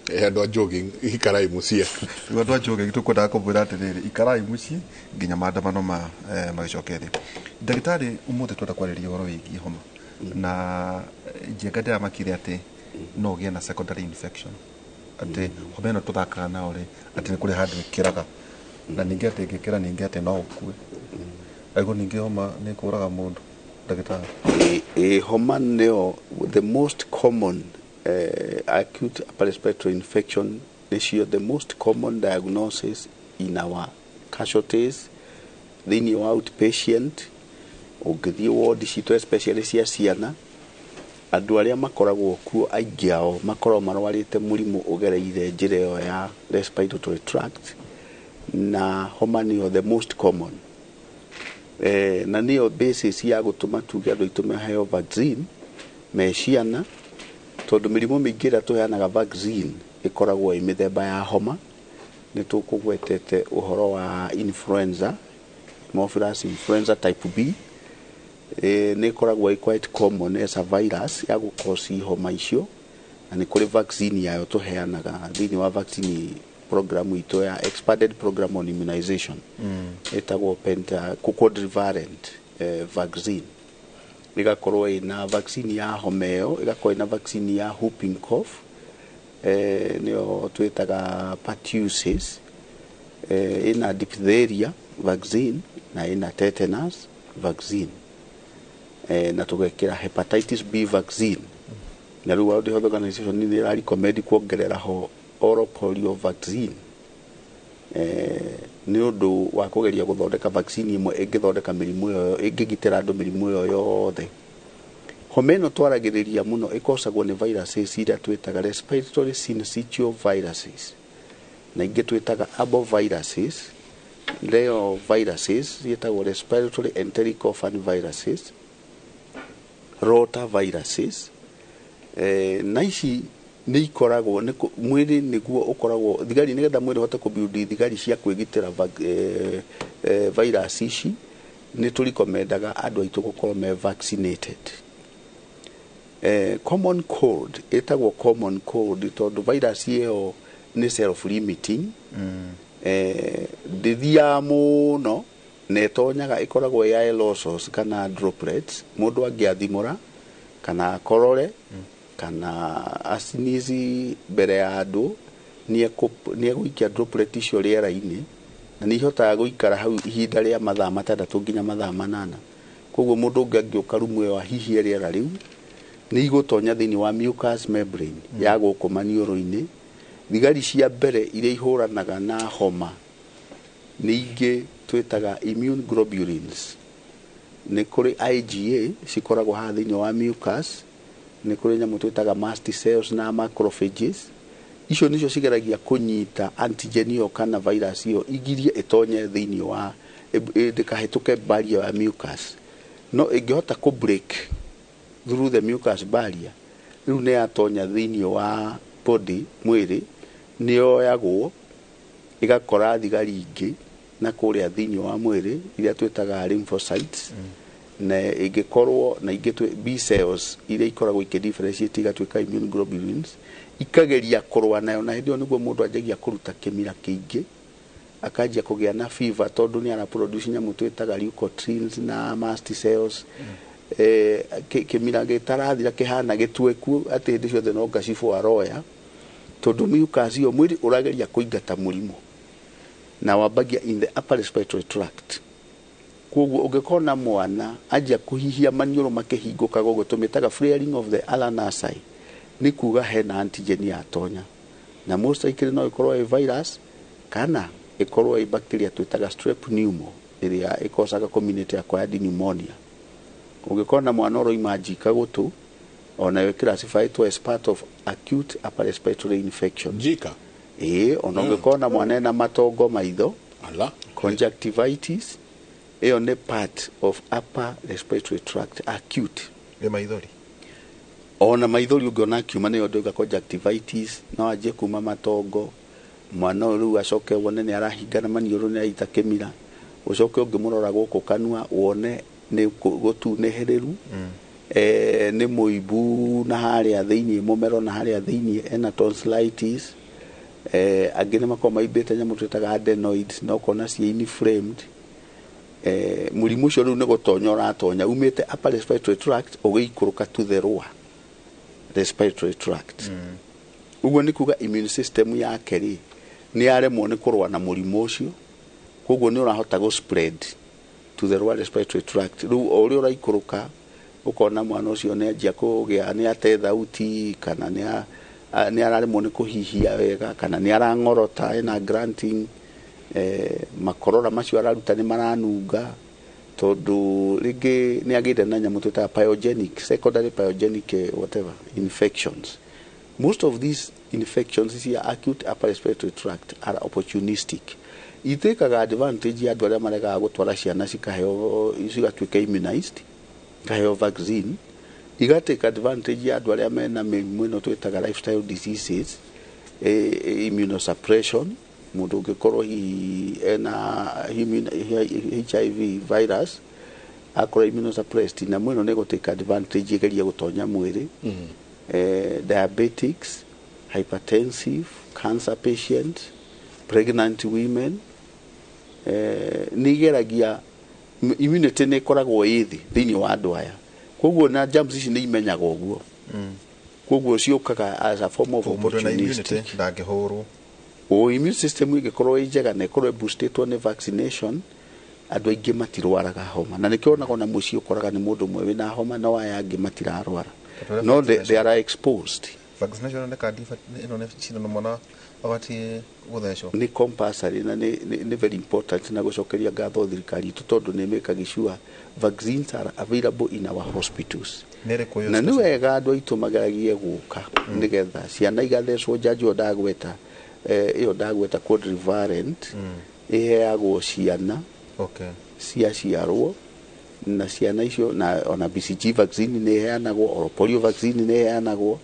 Andũ a jogging, ikarai mũciĩ. Rĩu andũ a jogging tũkwendaga kũmwĩra atĩrĩrĩ, ikarai mũciĩ nginya maandamano ma magĩcokerie. Ndagĩtarĩ, ũmũthĩ twenda kwarĩria ũhoro wĩgiĩ homa, na njenga ndĩramakire atĩ no ũgĩe na secondary infection, atĩ homa ĩno tũthakaga nayo rĩ, atĩ nĩ kũrĩ handũ ĩkĩraga, na ningĩ atĩ ĩngĩkĩra ningĩ atĩ no ũkue. Aigua ningĩ homa nĩ kũraga mũndũ, ndagĩtarĩ? Ĩ homa nĩyo the most common acute upper respiratory infection, nĩcio the most common diagnosis in our casualties, thĩinĩ wa outpatient. Ũngĩthiĩ ward citũ, especially cia ciana, andũ arĩa makoragwo kuo aingĩ ao makoragwo marwarĩte mũrimũ ũgereire njĩra ĩyo ya respiratory tract, na homa nĩyo the most common, na nĩyo basis ya gũtũma tuge andũ aitũ maheo vaccine me ciana, tondũ mĩrimũ mĩingĩ ĩrĩa tũheanaga vaccine ĩkoragwo ĩ mĩthemba ya homa. Nĩ tũkũgwetete ũhoro wa influenza, Haemophilus influenza type B. Nĩ ĩkoragwo ĩ quite common as a virus ya gũkosi homa icio, na nĩ kũrĩ vaccine yayo tũheanaga thĩinĩ wa vaccine program itũ ya expanded program on immunization, ĩtagwo penta quadrivalent vaccine. Ĩgakorwo ĩna vaccine ya homa ĩyo, ĩgakorwo ĩna vaccine ya whooping cough, nĩyo twĩtaga pertussis, ĩna diphtheria vaccine na ĩna tetanus vaccine, na tũgekĩra hepatitis B vaccine. Na rĩu World Health Organization nĩ ĩra recommend kuongerera ho oral polio vaccine, nĩ ũndũ wa kũgeria gũthondeka vaccine ĩmwe ĩngĩthondeka mĩrimũ ĩyo, ĩngĩgitĩra andũ mĩrimũ ĩyo yothe. Homa ĩno twaragĩrĩria mũno ĩkosagwo nĩ viruses iria twĩtaga respiratory syncytial viruses, na ingĩ twĩtaga arboviruses. Leo viruses ciĩtagwo respiratory enteric orphan viruses, rotaviruses, na ici nĩ ikoragwo nĩ mwĩrĩ nĩguo ũkoragwo thigari, nĩgetha mwĩrĩ ũhote kũbuild thigari cia kwĩgitĩra virus ici. Nĩ tũrikomendaga andũ aitũ gũkorwo me vaccinated. Common cold ĩtagwo common cold tondũ virus ĩyo nĩ self limiting, ndĩthiaga mũno na ĩtonyaga, ĩkoragwo ya aerosols kana droplets. Mũndũ angĩathimũra kana akorore kana asinizi mbere ya andũ, nĩ egũikia droplet icio rĩera-inĩ, na nĩ ihotaga gũikara hau ihinda rĩa mathaa 6 nginya mathaa 8. Koguo mũndũ ũngĩ angĩũka rumu ĩyo ahihie rĩera rĩu, nĩ igũtonya thĩinĩ wa mucous membrane ya gũkũ maniũrũ-inĩ. Thigari cia mbere iria ihũranaga na homa nĩ ingĩ twĩtaga immune globulins. Nĩ kũrĩ IgA cikoragwo haha thĩinĩ wa mucus, nĩ kũrĩ nyamũ twĩtaga mast cells na macrophages. Icio nĩcio cigeragia kũnyita antigen ĩyo kana virus ĩyo, igirie ĩtonye thĩinĩ wa ndĩkahĩtũke barrier ya mucus. No ĩngĩhota kũ break through the mucus barrier, rĩu nĩ yatonya thĩinĩ wa body, mwĩrĩ, nĩ yoyagwo ĩgakora thigari ingĩ na kũrĩa thĩinĩ wa mwĩrĩ iria twĩtaga lymphocytes, na ĩngĩkorwo na ingĩ B cells iria ikoragwo ikĩdifferentiate igatuĩka immune globulins, ikageria kũrũa nayo. Na hĩndĩ ĩyo nĩguo mũndũ anjagia kũruta kĩmira kĩingĩ, akanjia kũgĩa na fever, tondũ nĩ ara produce nyamũ twĩtaga leukotrienes na mast cells. Kĩmira gĩtarathira kĩhana gĩtuĩku atĩ hĩndĩ ciothe no ngacibũ aroya, tondũ mucus ĩyo mwĩrĩ ũrageria kũingata mũrimũ na wambagia in the upper respiratory tract. Koguo ũngĩkona mwana anjia kũhihia maniũrũ makĩhingũkaga ũguo, tũmĩtaga flaring of the ala nasi, nĩ kuga hena antigen yatonya, na most likely no ĩkorwo ĩ virus kana ĩkorwo ĩ bacteria twĩtaga strep pneumo, ĩrĩa ĩkosaga community acquired pneumonia. Ũngĩkona mwana ũroima njika gũtũ, onayo classified as part of acute upper respiratory infection. Njika? Ĩĩ, ona ũngĩkona mwana ena matongo maitho, Ala. conjunctivitis, ĩyo nĩ part of upper respiratory tract acute. Nĩ maithori. Ona maithori ũngĩona akiuma nĩyo ndauga conjunctivitis, no anjie kuma matongo. Mwana ũyũ rĩu acoke wone nĩ arahingana maniũrũ, nĩ araita kĩmira, ũcoke ũngĩmũrora gũkũ kanua wone nĩ gũtunĩhĩrĩru, nĩ mũimbu na harĩa thĩinĩ mũmero, na harĩa thĩinĩ ena tonsillitis. Angĩ nĩ makoragwo maimbĩte nyamũ twĩtaga adenoids, na ũkona ciĩ inflamed. Mũrimũ ũcio rĩu nĩ gũtonya ũratonya umĩte upper respiratory tract ũgĩikũrũka to the lower respiratory tract. Ũguo nĩ kuga immune system yake rĩ nĩ yaremwo nĩ kũrũa na mũrimũ ũcio, koguo nĩ ũrahota gũ spread to the lower respiratory tract. Rĩu o ũrĩa ũraikũrũka, ũkona mwana ũcio nĩ anjia kũgĩa, nĩ ate thauti, kana nĩ araremwo nĩ kũhihia wega, kana nĩ arang'orota, ena grunting, makorora macio araruta nĩ maranunga, tondũ rĩngĩ nĩ agĩte na nyamũ twĩtaga pyogenic, secondary pyogenic whatever infections. Most of these infections cia acute upper respiratory tract are opportunistic. Itĩkaga advantage ya andũ arĩa maregaga gũtwara ciana cikaheo, cigatuĩka immunized, ikaheo vaccine, igatake advantage ya andũ arĩa mena mĩrimũ ĩno twĩtaga lifestyle diseases, immunosuppression. Mũndũ ũngĩkorwo hihi ena HIV virus, Akorwo immunosuppressed, nyamũ ĩno nĩ ĩgũtake advantage ĩgerie gũtonya mwĩrĩ. Diabetics, hypertensive, cancer patient, pregnant women, nĩ igeragia immunity nĩ ĩkoragwo ĩ thĩ thĩinĩ wa andũ aya. Koguo na germs ici nĩ imenyaga ũguo, koguo ciũkaga as a form of Mũndũ wĩna immunity opportunistic. ndangĩhũrwo. O immune system ĩngĩkorwo ĩ njega na ĩkorwo ĩboostĩtwo nĩ vaccination, andũ aingĩ matirwaraga homa, na nĩkĩo onaga ona mũciĩ ũkoraga nĩ mũndũ ũmwe wĩna homa, no aya angĩ matirarwara. Tondũ No they vaccination- are exposed. Vaccination nĩ kandi ĩno nĩ cindano mwana abatiĩ gũthecwo. Nĩ compulsory na nĩ very important, na gũcokeria ngatho thirikari itũ tondũ nĩ mĩkaga sure vaccines are available in our hospitals. Nĩ ĩrĩkũ ĩyo Na nĩ specific? wega andũ aitũ mageragie gũka nĩgetha ciana igathecwo njanjo ĩyo ndagweta, ĩyo ndagweta quadrivalent, ĩheagwo ciana ciaciarwo, na ciana icio na ona BCG vaccine nĩ ĩheanagwo, oro polio vaccine nĩ ĩheanagwo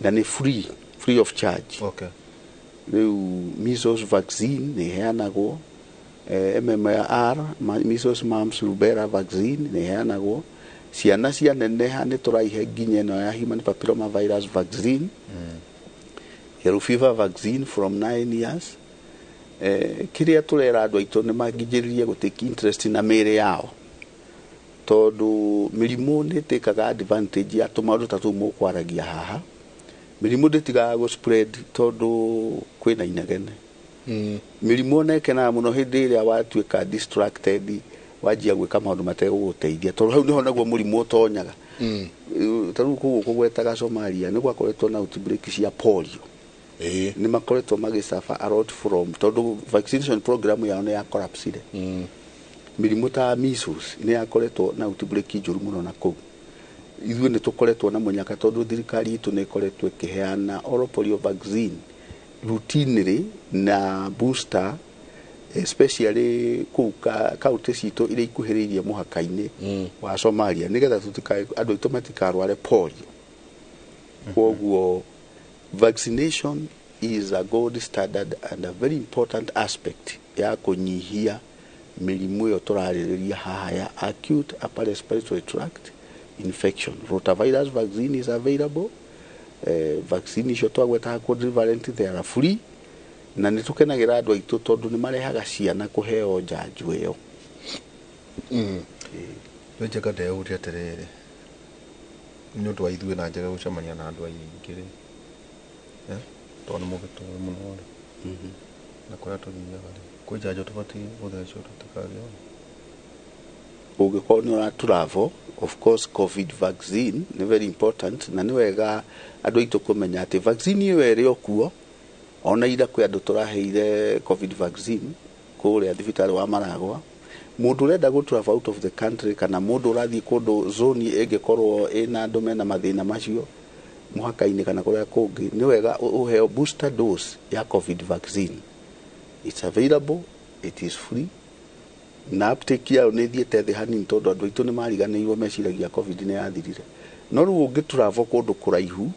na nĩ free of charge. Rĩu measles vaccine nĩ ĩheanagwo, MMR, measles, mumps, rubella vaccine nĩ ĩheanagwo. Ciana cianeneha nĩ tũraihe nginya ĩno ya human papilloma virus vaccine, yellow fever vaccine from 9 years. Kĩrĩa tũrera andũ aitũ nĩ manginjĩrĩrie gũtake interest na mĩĩrĩ yao, tondũ mĩrimũ nĩ ĩtĩkaga advantage ya tũmaũndũ ta tũu mũkwaragia haha. Mĩrimũ ndĩtigaga gũ spread tondũ kwĩna inegene. Mĩrimũ ona ĩkenaga mũno hĩndĩ ĩrĩa watuĩka distracted, wanjia gwĩka maũndũ mategũgũteithia, tondũ hau nĩho naguo mũrimũ ũtonyaga. Ta rĩu kũu kũgwetaga Somalia nĩ gwakoretwo na outbreak cia polio. Nĩ makoretwo magĩsuffer a lot from tondũ vaccination program yao nĩ ya collapsire. Mĩrimũ ta measles nĩ yakoretwo na outbreak njũru mũno na kũu. Ithuĩ nĩ tũkoretwo na mũnyaka tondũ thirikari itũ nĩ ĩkoretwo ĩkĩheana oral polio vaccine routinely na booster, especially kũu kaunti citũ iria ikuhĩrĩirie mũhaka-inĩ wa Somalia, nĩgetha andũ aitũ matikarware polio. Koguo vaccination is a gold standard and a very important aspect ya kũnyihia mĩrimũ ĩyo tũrarĩrĩria haha ya acute upper respiratory tract infection. Rotavirus vaccine is available. Vaccine icio twagwetaga quadrivalent, they are free, na nĩ tũkenagĩra andũ aitũ tondũ nĩ marehaga ciana kũheo njanjo ĩyo. Rĩu Njenga ndeyũria atĩrĩrĩ, nĩ ũndũ wa ithuĩ na Njega gũcemania na andũ aingĩ rĩ, tondũ nĩ mũgĩtũĩ mũno rĩ, na kũrĩa tũthiaga rĩ, kwĩ njanjo tũbatiĩ gũthecwo tũtikagĩe? Ũngĩkorwo nĩ ũra travel, of course COVID vaccine nĩ very important, na nĩ wega andũ aitũ kũmenya atĩ vaccine ĩyo ĩrĩ o kuo. Ona ira kwĩ andũ tũraheire COVID vaccine kũrĩa thibitarĩ wa Maragwa. Mũndũ ũrenda gũ travel out of the country kana mũndũ ũrathiĩ kũndũ zone ĩngĩkorwo ĩna andũ mena mathĩna macio mũhaka-inĩ kana kũrĩa kũngĩ, nĩ wega ũheo booster dose ya COVID vaccine. It's available, it is free, na uptake yayo nĩ ĩthiĩte thĩ hanini tondũ andũ aitũ nĩ mariganĩirwo, meciragia COVID nĩ yathirire. No rĩu ũngĩ travel kũndũ kũraihu,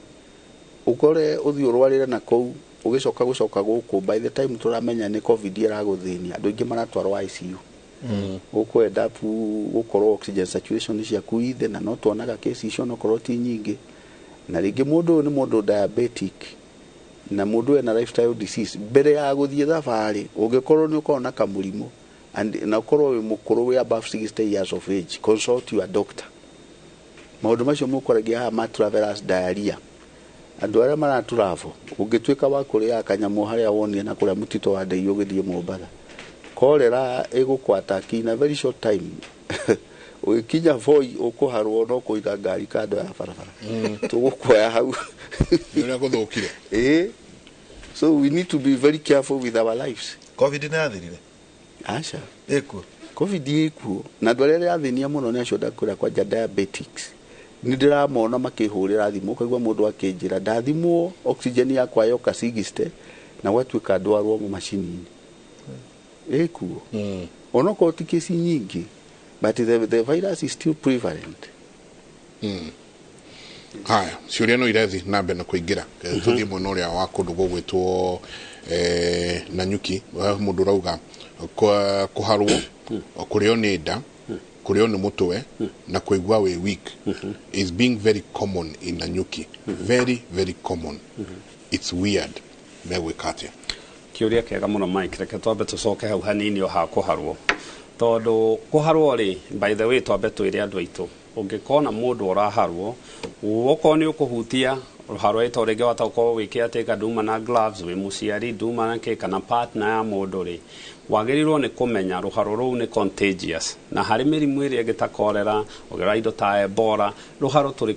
ũkore ũthiĩ ũrwarĩre na kũu, ũgĩcoka gũcoka gũkũ, by the time tũramenya nĩ COVID ĩragũthĩnia, andũ aingĩ maratwarwo ICU, ũkũ end up gũkorwo oxygen saturation ciaku ithe, na no tuonaga kesi icio onokorwo ti nyingĩ. Na rĩngĩ mũndũ ũyũ nĩ mũndũ diabetic na mũndũ ena lifestyle disease. Mbere ya gũthiĩ thabarĩ, ũngĩkorwo nĩ ũkorwo na kamũrimũ and na ũkorwo wĩ mũkũrũ, wĩ above 60 years of age, consult your doctor. Maũndũ macio mũkoragia haha ma travelers diarrhea, andũ arĩa maratravel, ũngĩtuĩka wa kũrĩa kanyamũ harĩa wonire na kũrĩa mũtitũ wa ndei ũgĩthiĩ Mombatha, cholera ĩgũkwata in a very short time. Ũgĩkinya Voi ũkũharwo no kũiga ngari kando ya barabara, tũgũkuoya hau. Nĩ ũrĩa gũthũkire. Ĩĩ, so we need to be very careful with our lives. COVID nĩ yathirire? Aca. Ĩkuo? COVID ĩkuo, na andũ arĩa ĩrathĩnia mũno nĩ acio ndakwĩra, kwanja diabetics. Nĩ ndĩramona makĩhũrĩra thimũ, ũkaigua mũndũ akĩnjĩra, "Ndathimwo oxygen yakwa yoka 60 na gwatuĩka ndwarwo macini-inĩ." Ĩkuo, onokorwo ti kesi nyingĩ, but the virus is still prevalent. Haya, ciũria no irethi na mbere na kũingĩra. Tũthiĩ mwena ũrĩa wa kũndũ gũgwĩtwo Nanyuki. Mũndũ ũrauga kũharwo, kũrĩo nĩ nda, Kũrĩo nĩ mũtwe na kũigua wĩ weak is being very common in Nanyuki, very very common. It's weird. Megwĩka atĩa? Kĩũria kĩega mũno, Mike. Reke twambe tũcoke hau hanini o ha kũharwo, tondũ kũharwo rĩ, by the way, twambe twĩre andũ aitũ, ũngĩkona mũndũ ũraharwo, okorwo nĩ ũkũhutia rũharo ĩto rĩngĩ wata ũkorwo wĩke atĩ nduma na gloves, wĩ mũciari, nduma na kĩ kana partner ya mũndũ rĩ, wagĩrĩirwo nĩ kũmenya rũharo rũu nĩ contagious. Na harĩ mĩrimũ ĩrĩa ĩngĩ ta cholera, ũngĩrora indo ta Ebola, rũharo tũrĩ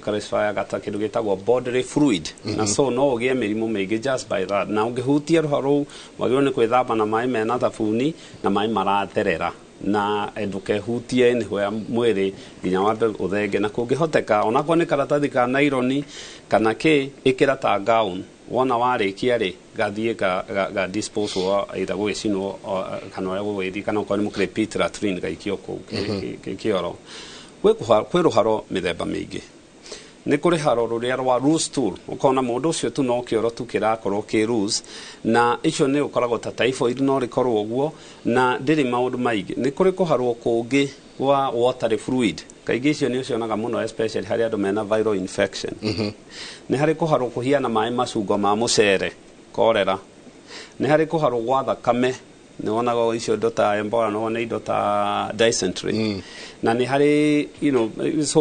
ta kĩndũ gĩtagwo bodily fluid, na so no ũgĩe mĩrimũ mĩingĩ just by that. Na ũngĩhutia rũharo rũu, wagĩrĩirwo nĩ gwĩthamba na maĩ mena thabuni na maĩ maratherera, na ndũkehutie anywhere mwĩrĩ nginya wambe ũthenge. Na kũngĩhoteka, onakorwo nĩ karatathi ka naironi kana kĩ, ĩkĩra ta gown. Wona warĩkia rĩ, gathiĩ ga dispose wa either gũgĩcinwo kana ũrĩa gũgĩthiĩ, kana okorwo nĩ mũkĩrĩ pit latrine, gaikio kũu kĩoro. Kwĩ rũharo mĩthemba mĩingĩ. Nĩ kũrĩ haro rũrĩa rwa loose stool, ũkona mũndũ ũcio tu no kĩoro tu kĩrakorwo kĩ loose, na icio nĩ ũkoragwo ta typhoid, no rĩkorwo ũguo na ndĩrĩ maũndũ maingĩ. Nĩ kũrĩ kũharwo kũngĩ wa watery fluid, kaingĩ icio nĩ ũcionaga mũno especially harĩ andũ mena viral infection. Nĩ harĩ kũharwo kũhiana maĩ macungwa ma mũcere, cholera. Nĩ harĩ kũharwo gwa thakame, nĩ wonaga icio indo ta Ebola, nĩ wona indo ta dysentery. Na nĩ harĩ so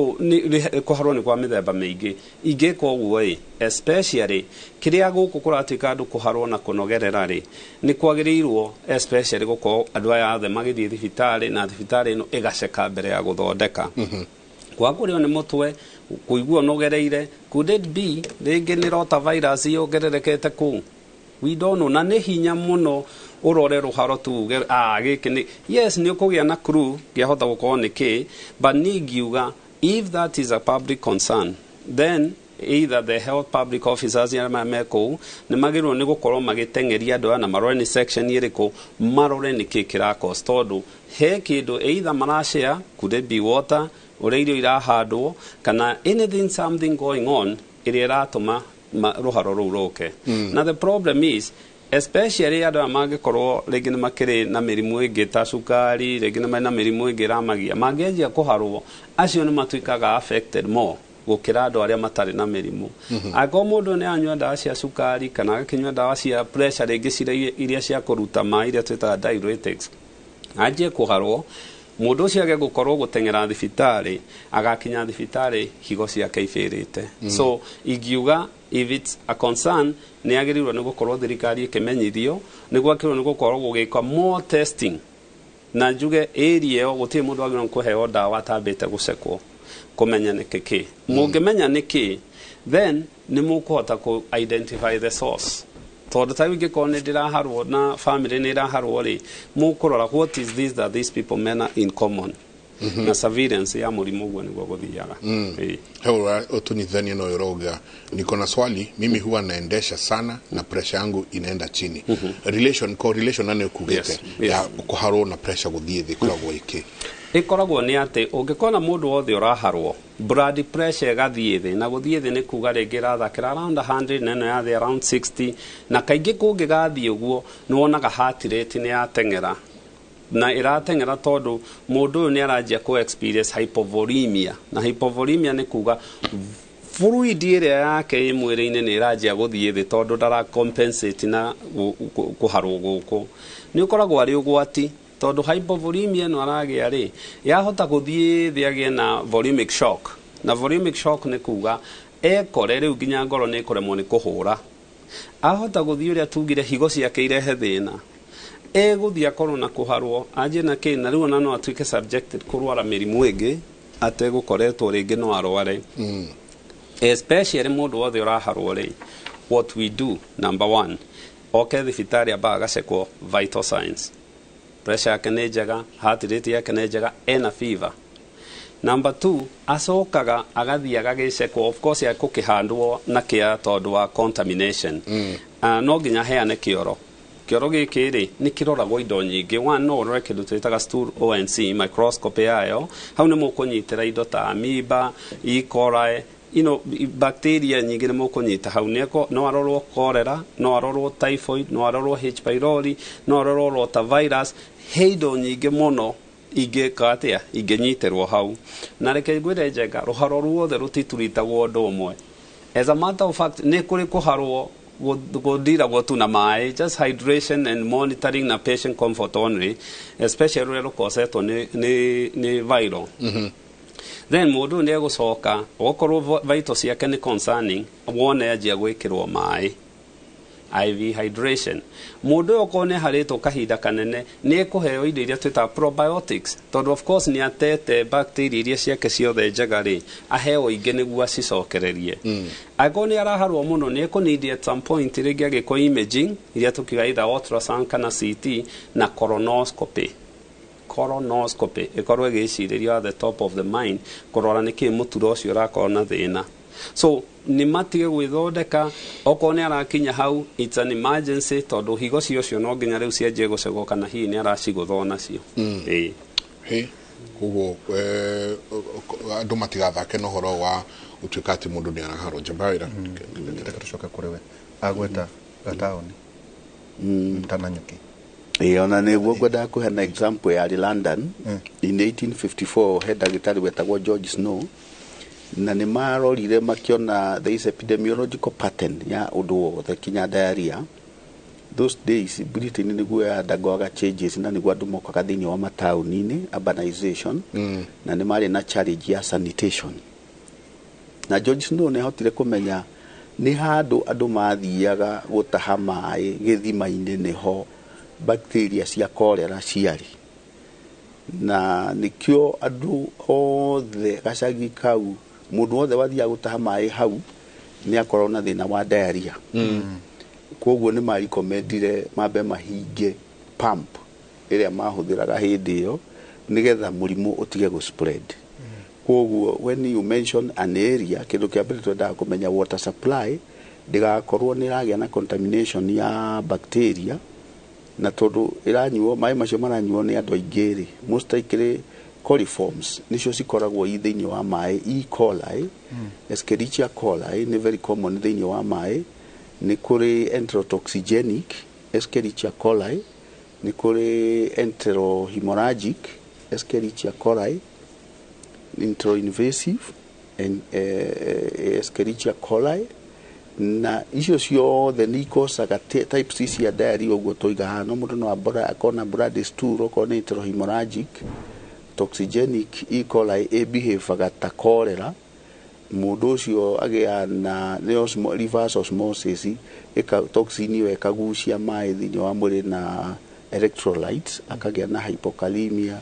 kũharwo nĩ kwa mĩthemba mĩingĩ. Ingĩka ũguo ĩ, especially kĩrĩa gũkũ kũratuĩka andũ kũharwo na kũnogerera rĩ, nĩ kwagĩrĩirwo especially gũkorwo andũ aya othe magĩthiĩ thibitarĩ, na thibitarĩ ĩno ĩgaceka mbere ya gũthondeka. Kwaga kũrĩo nĩ mũtwe, kũigua ũnogereire, could it be rĩngĩ nĩ rotavirus yongererekete kũu? We don't know. Na nĩ hinya mũno ũrore rũharo tu uge, "Ah, gĩkĩ nĩ." Yes, nĩ ũkũgĩa na clue kĩahota gũkorwo nĩ kĩ, but niĩ ingiuga if that is a public concern, then either the health public officers arĩa me kũu nĩ magĩrĩirwo nĩ gũkorwo magĩteng'eria andũ aya na marore nĩ section ĩrĩkũ, marore nĩ kĩ kĩrakos, tondũ he kĩndũ either marashare, could it be water, ũrĩa irio irahandwo, kana anything, something going on ĩrĩa ĩratũma rũharo rũu rũke. Na the problem is, especially andũ aya mangĩkorwo rĩngĩ nĩ makĩrĩ na mĩrimũ ĩngĩ ta cukari, rĩngĩ nĩ marĩ na mĩrimũ ĩngĩ ĩramagia, mangĩanjia kũharwo, acio nĩ matuĩkaga affected more gũkĩra andũ arĩa matarĩ na mĩrimũ. Angĩkorwo mũndũ nĩ anyua ndawa cia cukari kana agakĩnyua ndawa cia pressure, rĩngĩ ciria iria cia kũruta maĩ, iria twĩtaga diuretics, anjie kũharwo, mũndũ ũcio age gũkorwo gũteng'era thibitarĩ, agakinya thibitarĩ higo ciake ibĩrĩte. So ingiuga if it's a concern, nĩ agĩrĩirwo nĩ gũkorwo thirikari ĩkĩmenyithio, nĩ gwakĩrĩirwo nĩ gũkorwo gũgĩkwa more testing. Na njuge area ĩyo gũtirĩ mũndũ wagĩrĩirwo nĩ kũheo ndawa atambĩte gũcekwo kũmenya nĩ kĩ. Mũngĩmenya nĩ kĩ, then nĩ mũkũhota kũ identify the source, tondũ ta rĩu ingĩkorwo nĩ ndĩraharwo na family nĩ ĩraharwo rĩ, mũkũrora what is this that these people mena in common, na surveillance ya mũrimũ ũguo nĩguo gũthiaga. Ĩĩ. Hebu utunyithanie na ũrauga, "Niko na swali, mimi huwa naendesha sana na pressure yangu inaenda chini." Relation, correlation na nĩ ukugĩte ya kũharwo na pressure gũthiĩ thĩ ĩkoragwo ĩkĩ? Ĩkoragwo nĩ atĩ ũngĩkona mũndũ wothe ũraharwo, blood pressure ĩgathiĩ thĩ, na gũthiĩ thĩ nĩ kuga rĩngĩ ĩrathakĩra around 100 na ĩno yathĩ around 60, na kaingĩ kũngĩgathiĩ ũguo nĩ wonaga heart rate nĩ yateng'era, na ĩrateng'era tondũ mũndũ ũyũ nĩ aranjia kũ experience hypovolemia. Na hypovolemia nĩ kuga fluid ĩrĩa yake ĩ mwĩrĩ-inĩ nĩ ĩranjia gũthiĩ thĩ, tondũ ndara compensate na kũharwo gũkũ. Nĩ ũkoragwo arĩ ũgwati, tondũ hypovolemia ĩno aragĩa rĩ, yahota gũthiĩ thĩ agĩe na volemic shock. Na volemic shock nĩ kuga ekore rĩu nginya ngoro nĩ ĩkũremwo nĩ kũhũra, ahota gũthiĩ ũrĩa tugire higo ciake irehe thĩna, egũthiĩ akorwo na kũharwo, anjie na kĩ, na rĩu ona no atuĩke subjected kũrwara mĩrimũ ĩngĩ ategũkoretwo rĩngĩ no arware. Especially mũndũ wothe ũraharwo rĩ, what we do, number one, oke thibitarĩ, amba agacekwo vital signs, pressure yake nĩ njega, heart rate yake nĩ njega, ena fever. Number two, acokaga agathiĩ agagĩcekwo, of course akũkĩhandwo na kĩa tondũ wa contamination. No nginya heane kĩoro. Kĩoro gĩkĩ rĩ, nĩ kĩroragwo indo nyingĩ. One, no ũrore kĩndũ twĩtaga stool ONC, microscopy yayo. Hau nĩ mũkũnyitĩra indo ta amoeba, E. coli, bacteria nyingĩ nĩ mũkũnyita hau. No arorwo cholera, no arorwo typhoid, no arorwo H. pylori, no arorwo rotavirus. He indo nyingĩ mũno. Ingĩka atĩa ingĩnyitĩrwo hau? Na reke ngwĩre Njenga, rũharo ruothe rũtituritagwo ũndũ ũmwe. As a matter of fact, nĩ kũrĩ kũharwo gũthiragwo tu na maĩ, just hydration and monitoring na patient comfort only, especially rũrĩa rũkosetwo nĩ viral. Then mũndũ ũyũ nĩ egũcoka okorwo vitals ciake nĩ concerning, wone anjia gwĩkĩrwo maĩ, IV hydration. Mũndũ ũyũ okorwo nĩ aharĩtwo kahinda kanene, nĩ ekũheo indo iria twĩtaga probiotics, tondũ of course nĩ atete bacteria iria ciake ciothe njega rĩ, aheo ingĩ nĩguo acicokererie. Angĩkorwo nĩ araharwo mũno, nĩ ekũneed at some point rĩngĩ agĩkwo imaging iria tũkiuga either ultrasound kana CT na colonoscopy. Colonoscopy ĩkorwo ĩgĩcirĩrio at the top of the mind kũrora nĩkĩ mũturo ũcio ũrakorwo na thĩna. So nĩ matige gwĩthondeka. Okorwo nĩ arakinya hau, it's an emergency, tondũ higo cio no nginya rĩu cianjie gũcegwo kana hihi nĩ aracigũthwo nacio. Ĩĩ. Hĩ, koguo andũ matigathake na ũhoro wa gũtuĩka atĩ mũndũ nĩ araharwo njamba wĩra. Reke tũcoke kũrĩ we. Agweta gataũni ta Nanyuki. Ĩĩ, ona nĩguo ngwendaga kũheana example yarĩ London in 1854. He ndagĩtarĩ wetagwo George Snow, na nĩ marorire makĩona there is epidemiological pattern ya ũndũ wothe kinya diarrhea. Those days Britain nĩguo yandagoaga changes na nĩguo andũ mokaga thĩinĩ wa mataũni-inĩ, urbanization, na nĩ marĩ na challenge ya sanitation. Na George Snow nĩ ahotire kũmenya nĩ handũ andũ mathiaga gũtaha maĩ gĩthima-inĩ nĩho bacteria cia cholera ciarĩ, na nĩkĩo andũ othe gacagi kau, mũndũ wothe wathiaga gũtaha maĩ hau nĩ akoragwo na thĩna wa diarrhea. Koguo nĩ marecommendire mambe mahinge pump ĩrĩa mahũthĩraga hĩndĩ ĩyo nĩgetha mũrimũ ũtige gũ spread. Koguo when you mention an area, kĩndũ kĩa mbere twendaga kũmenya water supply ndĩgakorwo nĩ ĩragĩa na contamination ya bacteria, na tondũ ĩranyuo, maĩ macio maranyuo nĩ andũ aingĩ rĩ, most likely coliforms nĩcio cikoragwo i thĩinĩ wa maĩ. E. coli, Escherichia coli nĩ very common thĩinĩ wa maĩ. Nĩ kũrĩ enterotoxigenic Escherichia coli, nĩ kũrĩ enterohemorrhagic Escherichia coli, enteroinvasive and Escherichia coli, na icio ciothe nĩ ikocaga types cia diarrhea. Ũguo tũiga haha, no mũndũ no abora akona blood stool okorwo nĩ enterohemorrhagic. Toxigenic E. coli ĩbehavaga ta cholera. Mũndũ ũcio agĩa na nĩ reverse osmosis, ĩka toxin ĩyo ĩkagucia maĩ thĩinĩ wa mwĩrĩ na electrolytes, akagĩa na hypokalemia,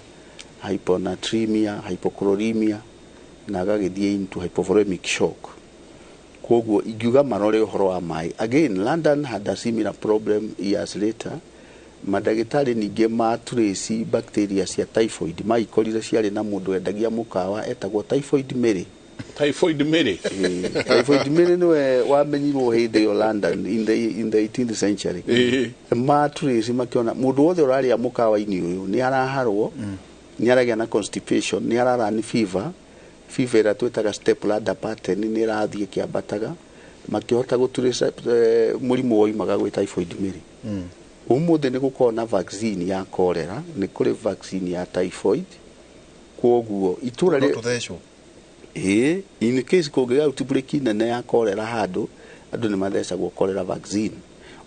hyponatremia, hypochloremia, na agagĩthiĩ into hypovolemic shock. Koguo ingiuga marore ũhoro wa maĩ. Again, London had a similar problem years later. Mandagĩtarĩ ningĩ ma trace bacteria cia typhoid, maikorire ciarĩ na mũndũ wendagia mũkawa etagwo Typhoid Mary. Typhoid Mary. Typhoid Mary nĩwe wamenyirwo hĩndĩ ĩyo London in the 18th century. Ma trace makĩona mũndũ wothe ũrarĩa mũkawa-inĩ ũyũ nĩ araharwo, nĩ aragĩa na constipation, nĩ ararani fever, fever ĩrĩa twĩtaga step ladder pattern, nĩ ĩrathiĩ ĩkĩambataga. Makĩhota gũtrace mũrimũ woimaga gwĩ Typhoid Mary. Ũmũthĩ nĩ gũkorwo na vaccine ya cholera, nĩ kũrĩ vaccine ya typhoid, kwoguo itũra no tũthecwo. Ĩĩ, in case kũngĩgĩa outbreak nene ya cholera handũ, andũ nĩ mathecagwo cholera vaccine,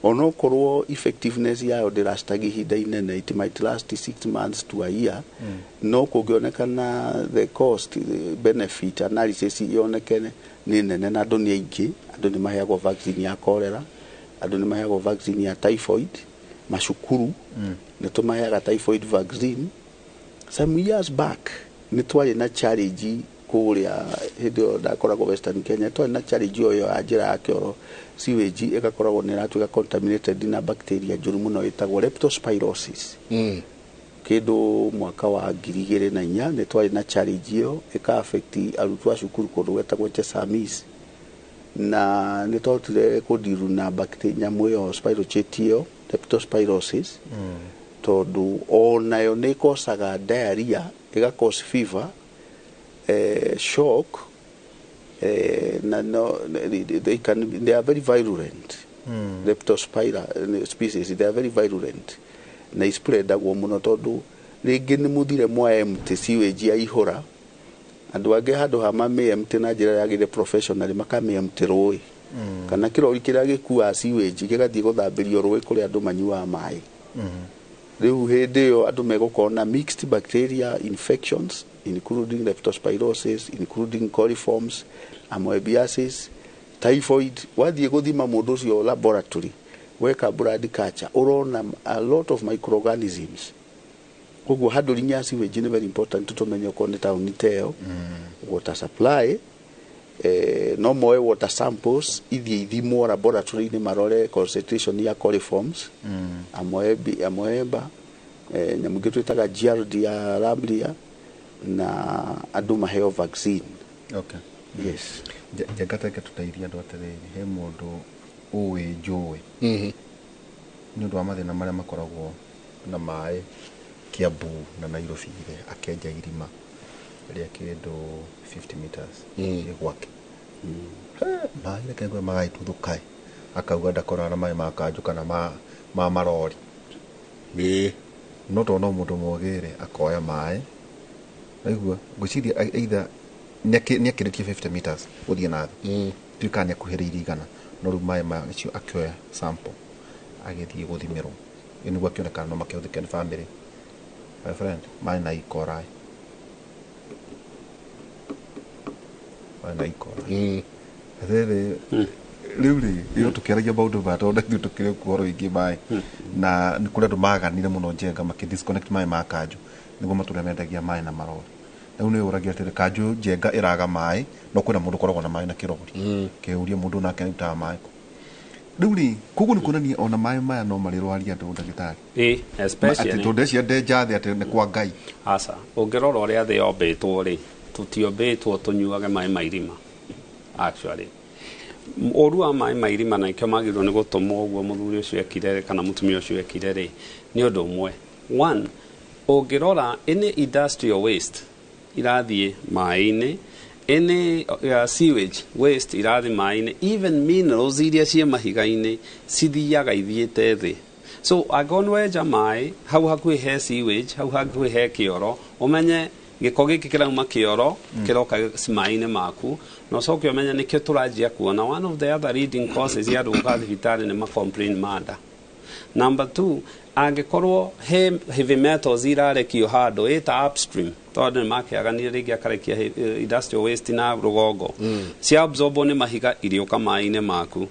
onokorwo effectiveness yayo ndĩrastaga ihinda inene, it might last 6 months to a year. No kũngĩonekana the cost the benefit analysis yoneke nĩ nene na andũ nĩ aingĩ, andũ nĩ maheagwo vaccine ya cholera, andũ nĩ maheagwo vaccine ya typhoid macukuru. Nĩ tũmaheaga typhoid vaccine. Some years back nĩ twarĩ na challenge kũrĩa, hĩndĩ ĩyo ndakoragwo Western Kenya, twarĩ na challenge ĩyo ya njĩra ya kĩoro, sewage ĩgakoragwo nĩ ĩratuĩka contaminated na bacteria njũru mũno ĩtagwo leptospirosis. Kĩndũ mwaka wa 2004 nĩ twarĩ na challenge ĩyo, ĩka affect arutwo a cukuru kũndũ gwetagwo Chesamis, na nĩ twahotire kũndiru na bacteria nyamũ ĩyo, spirochete ĩyo, leptospirosis, tondũ onayo nĩ ĩkocaga diarrhea, ĩga cause fever, shock, na no they are very virulent. Leptospira species, they are very virulent na ispreadagwo mũno tondũ Rĩngĩ nĩ mũthire mwa empty sewage ya ihũra, andũ angĩ handũ ha mamĩ empty na njĩra yagĩrĩire professionally, makamĩ empty rũĩ, kana kĩrori kĩrĩa gĩkuaga sewage gĩgathiĩ gũthambĩrio rũĩ kũrĩa andũ manyuaga maĩ. Rĩu hĩndĩ ĩyo andũ megũkorwo na mixed bacteria infections, including leptospirosis, including coliforms, amoebiasis, typhoid. Wathiĩ gũthima mũndũ ũcio laboratory, weka blood culture, ũrona a lot of microorganisms. Koguo handling ya sewage nĩ very important. Tũmenye okorwo nĩ taũni ta ĩyo, water supply, no moe water samples ithiĩ ithimwo laboratory-inĩ, marore concentration ya coliforms, amoeba, nyamũ ingĩ twĩtaga giardia lamblia, na andũ maheo vaccine. Yes. Njenga teke tũteithie andũ atĩrĩrĩ, he mũndũ ũĩ njũĩ nĩ ũndũ wa mathĩna marĩa makoragwo na maĩ Kiambu na Nairobi rĩ, akenja irima rĩa kĩndũ 50 meters gwake. He, maĩ reke ngwĩre magagĩtuthũka ĩ, akauga ndakorana na maĩ ma kanjũ kana ma marori. No tondũ no mũndũ mũgĩ rĩ, akoya maĩ, aigua ngwĩciria either nĩ akĩrĩtie 50 meters gũthiĩ na thĩ, ndiũĩ kana nĩ akuhĩrĩirie 100, no rĩu maĩ macio akĩoya sample agĩthiĩ gũthimĩrwo ĩ nĩguo akĩonekana no makĩhũthĩke nĩ family. My friend, maĩ na ikora, maĩ na ikora. Rĩrĩ rĩu rĩ, ĩyo tũkĩaragia maũndũ maya tondũ ithuĩ tũkĩrĩ kuo ũhoro wĩgiĩ maĩ, na nĩ kũrĩ andũ maganire mũno Njenga makĩ disconnect maĩ ma kanjũ nĩguo matũre mendagia maĩ na marori. Rĩu nĩ ũragia atĩrĩ, kanjũ Njenga ĩraga maĩ, no kwĩna mũndũ ũkoragwo na maĩ na kĩrori, kĩũrie mũndũ nake arutaga maĩ kũ rĩu rĩ. Koguo nĩ kuonania ona maĩ maya no marĩrwaria andũ, ndagĩtarĩ? Ĩ. Atĩ Especially tondũ cia ndenja thĩ atĩ nĩ kwa Ngai. Aca, ũngĩrora ũrĩa thĩ yombĩtwo rĩ, tũtiombĩtwo tũnyuage maĩ ma irima. Actually, ũru wa maĩ ma irima, na ikĩo magĩrĩirwo nĩ gũtũmwo ũguo mũthuri ũcio ekire kana mũtumia ũcio ekire rĩ, nĩ ũndũ ũmwe. One, ũngĩrora any industrial waste irathiĩ maĩ-inĩ, any sewage waste irathiĩ maĩ-inĩ, even minerals iria ciĩ mahiga-inĩ cithiaga ithiĩte thĩ. So angĩkorwo nĩ wenja maĩ hau hakuhĩ he sewage, hau hakuhĩ he kĩoro, ũmenye gĩko gĩkĩ kĩrauma kĩoro kĩroka maĩ-inĩ maku, na ũcoke ũmenye nĩkĩo tũranjia kuona one of the other leading causes ya andũ gũka thibitarĩ nĩ ma-complain manda. Number two, angĩkorwo he heavy metals irarekio handũ ĩta upstream, tondũ nĩ makĩaganire rĩngĩ akarekia industrial waste na rũgongo, cia absorbwo nĩ mahiga, irĩũka maĩ-inĩ maku.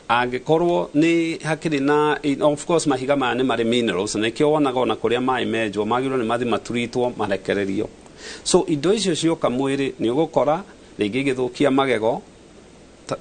Angĩkorwo nĩ hakĩrĩ na, of course mahiga maya nĩ marĩ minerals, na nĩkĩo wonaga ona kũrĩa maĩ menjwo magĩrĩirwo nĩ mathi maturitwo marekererio. So indo icio cioka mwĩrĩ, nĩ ũgũkora rĩngĩ igĩthũkia magego ta,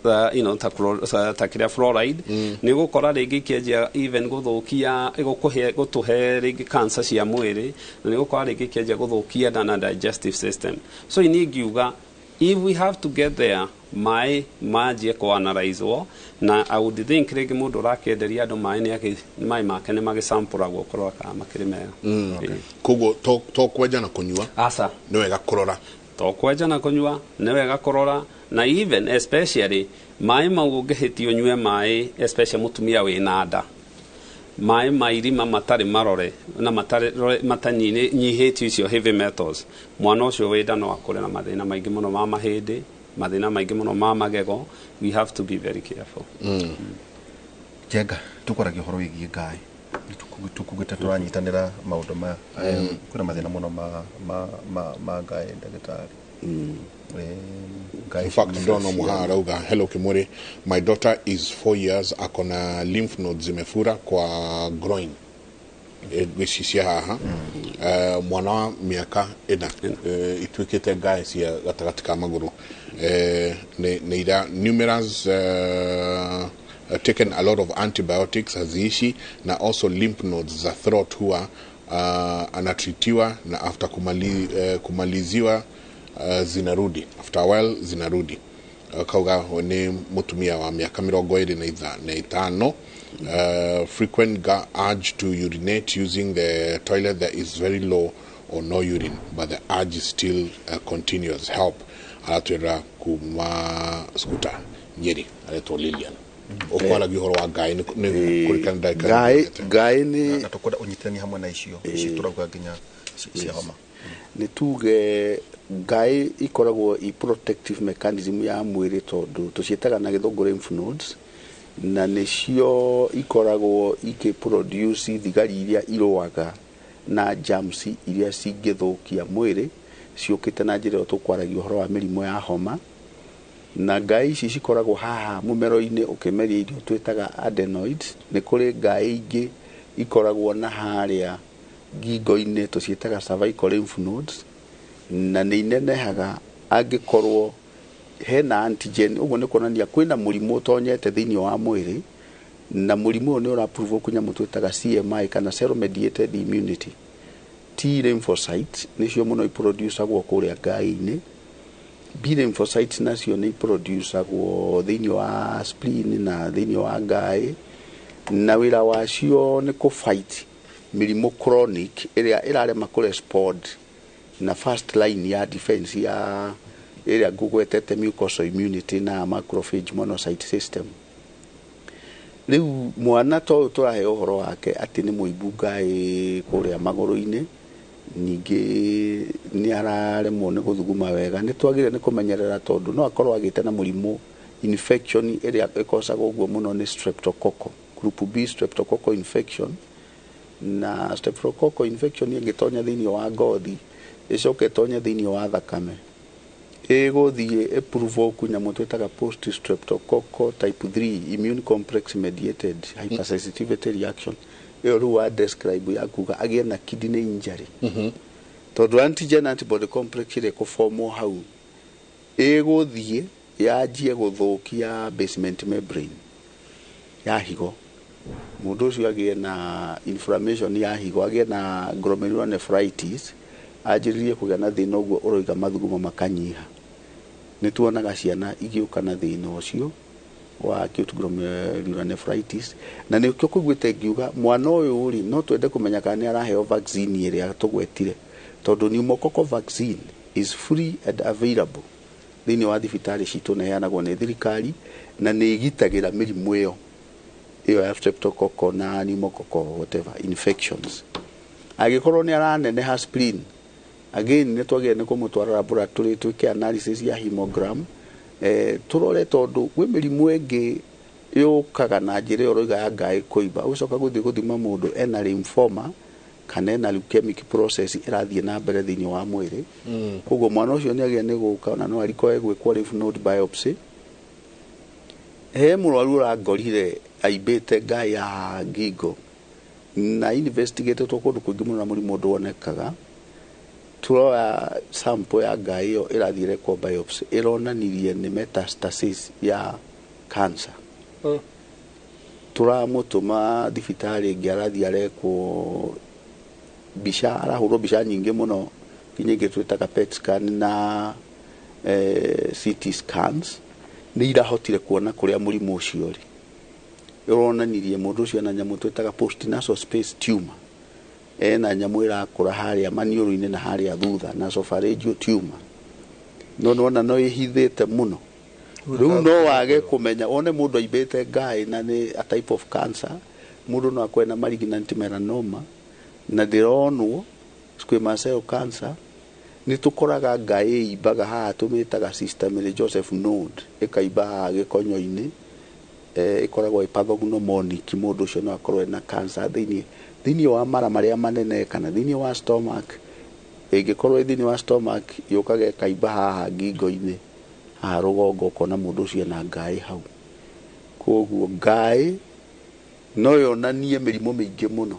ta kĩrĩa fluoride, nĩ ũgũkora rĩngĩ ikĩanjia even gũthũkia gũkũhe gũtũhe rĩngĩ cancer cia mwĩrĩ, na nĩ ũgũkora rĩngĩ ikĩanjia gũthũkia nda na digestive system. So niĩ ngiuga, if we have to get there, maĩ manjie kũanalyzwo, na I would think rĩngĩ mũndũ ũrakĩenderia andũ maĩ nĩ maĩ make nĩ magĩsampũragwo kũrora kana makĩrĩ mega. Ĩĩ. Koguo to kwenja na kũnyua? Aca. Nĩ wega kũrora. To kwenja na kũnyua, nĩ wega kũrora, na even especially maĩ mau ũngĩhĩtia ũnyue maĩ, especially mũtumia wĩna nda, maĩ ma irima matarĩ marore na matarĩ matanyihĩtio icio heavy metals, mwana ũcio wĩ nda no akũre na mathĩna maingĩ mũno ma mahĩndĩ, mathĩna maingĩ mũno ma magego. We have to be very careful. Njenga, tũkwaragia ũhoro wĩgiĩ ngaĩ, tukugĩte tũranyitanĩra maũndũ maya. Kwĩna mathĩna mũno ma ngaĩ, ndagĩtarĩ? Ngaĩ. In fact, ndona muha arauga, "Hello Kimuri, my daughter is 4 years, akona lymph nodes zimefura kwa groin." Ngwĩcicia haha mwana wa mĩaka 4, ituĩkĩte ngaĩ cia gatagatĩ ka magũrũ. Nĩ ira numerous, taken a lot of antibiotics, haziishi, na also lymph nodes za throat huwa anatritiwa na after kumaliziwa zinarudi, after a while zinarudi. Kauga nĩ mũtumia wa mĩaka 25. Frequent urge to urinate using the toilet, there is very low or no urine, but the urge is still continuous. Help. Aratwĩra kuma Skuta, Nyeri, aretwo Lilian. Ũkwaragia ũhoro wa ngaĩ nĩ kũrikana ndagĩka Ngaĩ nĩ ngaĩ nĩ Na tũkwenda ũnyitithanie hamwe na icio ici tũrauga nginya Cia homa. Nĩ tuge ngaĩ ikoragwo i protective mechanism ya mwĩrĩ, tondũ tũciĩtaga na gĩthũngũ lymph nodes, na nĩcio ikoragwo ikĩproduce thigari iria irũaga na germs iria cingĩthũkia mwĩrĩ ciũkĩte na njĩra ĩyo tũkwaragia ũhoro wa mĩrimũ ya homa. Na ngaĩ ici cikoragwo haha mũmero-inĩ ũkĩmeria irio, twĩtaga adenoids. Nĩ kũrĩ ngaĩ ingĩ ikoragwo na harĩa ngingo-inĩ, tũciĩtaga cervical lymph nodes, na nĩ inenehaga angĩkorwo hena antigen. Ũguo nĩ kuonania kwĩna mũrimũ ũtonyete thĩinĩ wa mwĩrĩ, na mũrimũ ũyũ nĩ ũraprovoke nyamũ twĩtaga CMI kana cell mediated immunity. T lymphocytes nĩcio mũno iproducagwo kũrĩa ngaĩ-inĩ. B lymphocytes nacio nĩ iproducagwo thĩinĩ wa spleen na thĩinĩ wa ngaĩ, na wĩra wacio nĩ kũ fight mĩrimũ chronic ĩrĩa ĩrarema kũ respond na first line ya defense ya ĩrĩa ngũgwetete, mucosal immunity na macrophage monocyte system. Rĩu mwana ta ũyũ tũrahe ũhoro wake atĩ nĩ mũimbu ngaĩ kũrĩa magũrũ-inĩ, ningĩ nĩ araremwo nĩ gũthuguma wega, nĩ twagĩrĩire nĩ kũmenyerera, tondũ no akorwo agĩte na mũrimũ infection ĩrĩa ĩkocaga ũguo mũno nĩ streptococcal, group B streptococcal infection. Na streptococcal infection ĩngĩtonya thĩinĩ wa ngothi, ĩcoke ĩtonye thĩinĩ wa thakame, ĩgũthiĩ ĩprovoke nyamũ twĩtaga post streptococcal type 3 immune complex mediated hypersensitivity reaction. Ĩyo rĩu wa describe ya kuga agĩe na kidney injury, tondũ antigen antibody complex ĩrĩa ĩkũbomwo hau ĩgũthiĩ yanjie gũthũkia basement membrane ya higo, mũndũ ũcio agĩe na inflammation ya higo, agĩe na glomerulonephritis, anjĩrĩrie kũgĩa na thĩna ũguo ũroiga mathugumo makanyiha. Nĩ tuonaga ciana igĩũka na thĩna ũcio wa acute glomerulonephritis, na nĩkĩo kũiguĩte ngiuga mwana ũyũ rĩ, no twende kũmenya kana nĩ araheo vaccine ĩrĩa tũgwetire, tondũ pneumococcal vaccine is free and available thĩinĩ wa thibitarĩ citũ, na ĩheanagwo nĩ thirikari, na nĩ ĩgitagĩra mĩrimũ ĩyo ya streptococcal na pneumococcal whatever infections. Angĩkorwo nĩ araneneha spleen, again nĩ twagĩrĩire nĩ kũmũtwara laboratory twĩke analysis ya hemogram, tũrore, tondũ gwĩ mĩrimũ ĩngĩ yũkaga na njĩra ĩyo ũroiga ya ngaĩ kũimba, ũgĩcoka gũthiĩ gũthima mũndũ ena lymphoma kana ena leukemic process ĩrathiĩ na mbere thĩinĩ wa mwĩrĩ. Koguo mwana ũcio nĩ agĩrĩire nĩ gũka, ona no arikoe gwĩkwo lymph node biopsy. He mũrwaru ũrangorire aimbĩte ngaĩ ya ngingo na investigatetwo kũndũ kũingĩ mũno na mũrimũ ndwonekaga. Turoya sample ya ngaĩ ĩyo, ĩrathiĩ ĩrekwo biopsy, ĩronanirie nĩ metastasis ya cancer. Tũramũtũma thibitarĩ ĩngĩ, arathiĩ arekwo mbica, arahũrwo mbica nyingĩ mũno, nginya ingĩ twĩtaga PET scan na CT scans, nĩ irahotire kuona kũrĩa mũrimũ ũcio ũrĩ. Ĩronanirie mũndũ ũcio ena nyamũ twĩtaga postnasal space tumor, ena nyamũ ĩrakũra harĩa maniũrũ-inĩ na harĩa thutha, nasopharyngeal tumor. No nĩwona no ĩhithĩte mũno, rĩu no wage kũmenya, wone mũndũ aimbĩte ngaĩ na nĩ a type of cancer. Mũndũ no akorwo na malignant melanoma na ndĩronwo, squamous cell cancer. Nĩ tũkoraga ngaĩ ĩimbaga haha, tũmĩtaga Sister Mary Joseph node, ĩkaimba haha gĩkonyo-inĩ, ĩkoragwo ĩ pathognomonic. Mũndũ ũcio no akorwo ena cancer thĩinĩ wa mara marĩa manene kana thĩinĩ wa stomach. Ĩngĩkorwo ĩ thĩinĩ wa stomach, yũkaga ĩkaimba haha ngingo-inĩ, haha rũgongo, ũkona mũndũ ũcio ena ngaĩ hau. Koguo ngaĩ no yonanie mĩrimũ mĩingĩ mũno.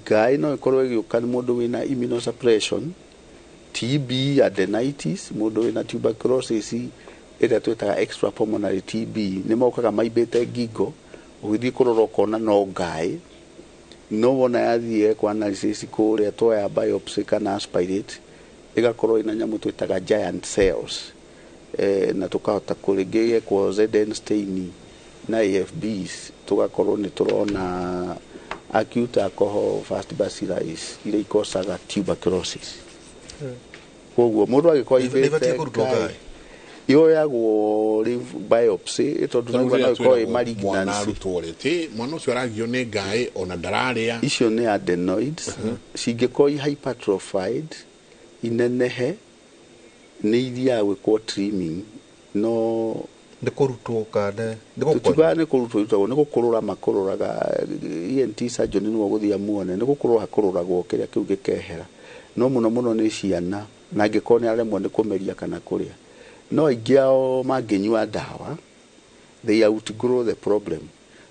Ngaĩ no ĩkorwo ĩgĩũka nĩ mũndũ wĩna immunosuppression, TB adenitis, mũndũ wĩna tuberculosis ĩrĩa twĩtaga extrapulmonary TB, nĩ mokaga maimbĩte ngingo, ũgĩthiĩ kũrora ũkona no ngaĩ. No wona yathiĩ yekwo analysis kũrĩa, twoya biopsy kana aspirate, ĩgakorwo ĩna nyamũ twĩtaga giant cells, na tũkahota kũrĩngĩ yekwo ZN stain na AFBs, tũgakorwo nĩ tũrona acute alcohol fast bacilli iria ikocaga tuberculosis. Koguo mũndũ angĩkorwo Nĩ aimbĩte ĩbatiĩ kũrutwo ngaĩ ngaĩ? Yoyagwo biopsy tondu Tarĩu no rĩrĩa ĩkorwo ĩ twĩragwo mwana malignancy. Arutwo rĩ, ti mwana ũcio aragio nĩ ngaĩ ona ndararĩa. Icio nĩ adenoids cingĩkorwo i hypertrophied, inenehe, nĩ ithiaga gwĩkwo trimming, no Nĩ kũrutwo kana nĩ tũtiugaga nĩ kũrutwo, irutagwo nĩ gũkũrũra makũrũraga. ENT surgeon nĩwe ũgũthiĩ amuone. Nĩ gũkũrũra hakũrũragwo kĩrĩa kĩu gĩkehera, no mũno mũno nĩ ciana na angĩkorwo nĩ aremwo nĩ kũmeria kana kũrĩa. No aingĩ ao mangĩnyua ndawa, they outgrow the problem,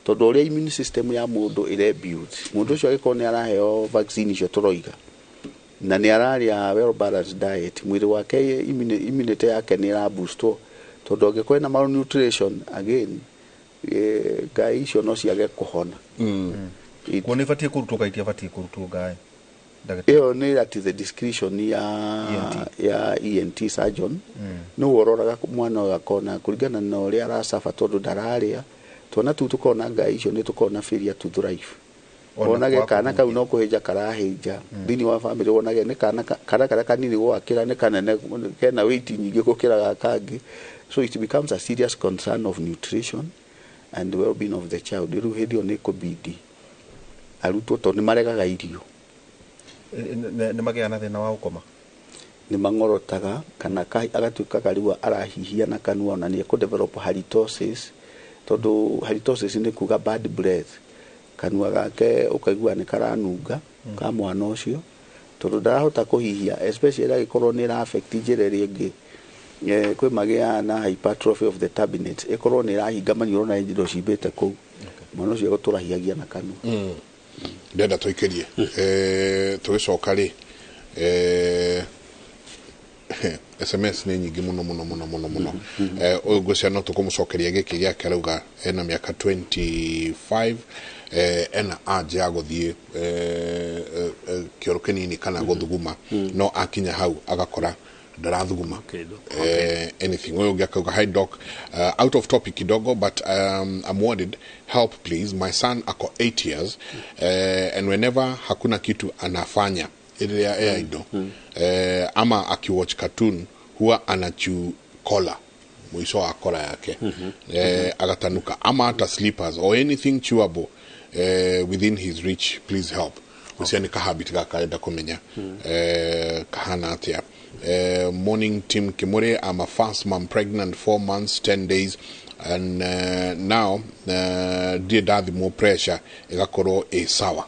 tondũ ũrĩa immune system ya mũndũ ĩrebuild, mũndũ ũcio angĩkorwo nĩ araheo vaccine icio tũroiga na nĩ ararĩa well balanced diet, mwĩrĩ wake immunity yake nĩ ĩraboostwo, tondũ angĩkorwo ena malnutrition again, ngai icio no ciage kũhona. Kuo nĩ ibatiĩ kũrutwo ka itiabatiĩ kũrutwo ngaĩ, ndagĩtarĩ? Ĩyo nĩ at the discretion ya ENT. Ya ENT surgeon. Nĩwe ũroraga mwana ũyũ akona kũringana na ũrĩa aracaba, tondũ ndararĩa. Twana tũu tũkoragwo na ngai icio nĩ tũkoragwo na failure to thrive. Ona Wonage kwaga kana kau kũhuhia. no kũhĩnja karahĩnja thĩinĩ wa family, wonage nĩ kana kana karĩa kanini gwakĩra nĩ kanene, kena weight nyingĩ gũkĩra gaka kangĩ. So it becomes a serious concern of nutrition and well-being of the child. Rĩu hĩndĩ ĩyo nĩ kũbidi arutwo, tondũ nĩ maregaga irio. Nĩ magĩaga na thĩna wa gũkoma. Nĩ mang'orotaga kana agatuĩka rĩu arahihia na kanua, ona nĩ ekũ halitosis, tondũ halitosis nĩ kuga bad breath. Kanua gake ũkaigua nĩ karanunga ka mwana ũcio, tondũ ndarahota kũhihia, especially angĩkorwo nĩ ĩra affect njĩra ĩrĩa ĩngĩ. Kwĩ magĩaga na hypertrophy of the turbinates, ĩkorwo nĩ ĩrahinga maniũrũ na indo cimbĩte kũu, mwana ũcio egũtũrahiagia na kanua. Ndenda tũikĩrie tũgĩcoka rĩ, SMS nĩ nyingĩ mũno mũno mũno mũno mũno. Ũyũ ngwĩciria no tũkũmũcokeria gĩkĩ gĩake. Arauga ena mĩaka 25, ena anja ya gũthiĩ kĩoro kĩnini kana gũthuguma, no akinya hau agakora ndarathuguma Kĩndũ. Anything. Ũyũ ũngĩ akauga, "Hi doc, out of topic kidogo, but I'm worried. Help please. My son ako 8 years, and whenever hakuna kitu anafanya ĩrĩa ya indo, ama akiwatch cartoon, huwa anachew kola, mwisho wa kola yake, agatanuka, ama hata slippers or anything chewable within his reach. Please help." Ũcio nĩ kahabit gaka arenda kũmenya kahana atĩa. "Morning team Kimure, I'm a first mom, pregnant 4 months 10 days, and now ndirĩ ndathimwo pressure ĩgakorwo ĩ sawa."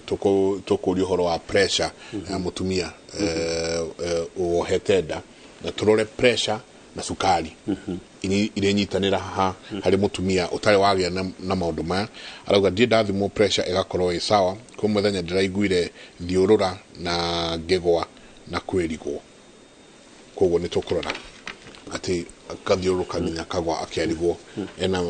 Tũkũria ũhoro wa pressure ya mũtumia wohete nda, na tũrore pressure na cukari irĩnyitanĩra haha harĩ mũtumia ũtarĩ wagĩa na maũndũ maya. Arauga, "Ndirĩ ndathimwo pressure ĩgakorwo ĩ sawa. Kwĩ mũthenya ndĩraiguire thiũrũra na ngĩgwa na kwĩrigwo." Koguo nĩ tũkũrora atĩ akathiũrũrũka nginya kagwa akĩarigwo ena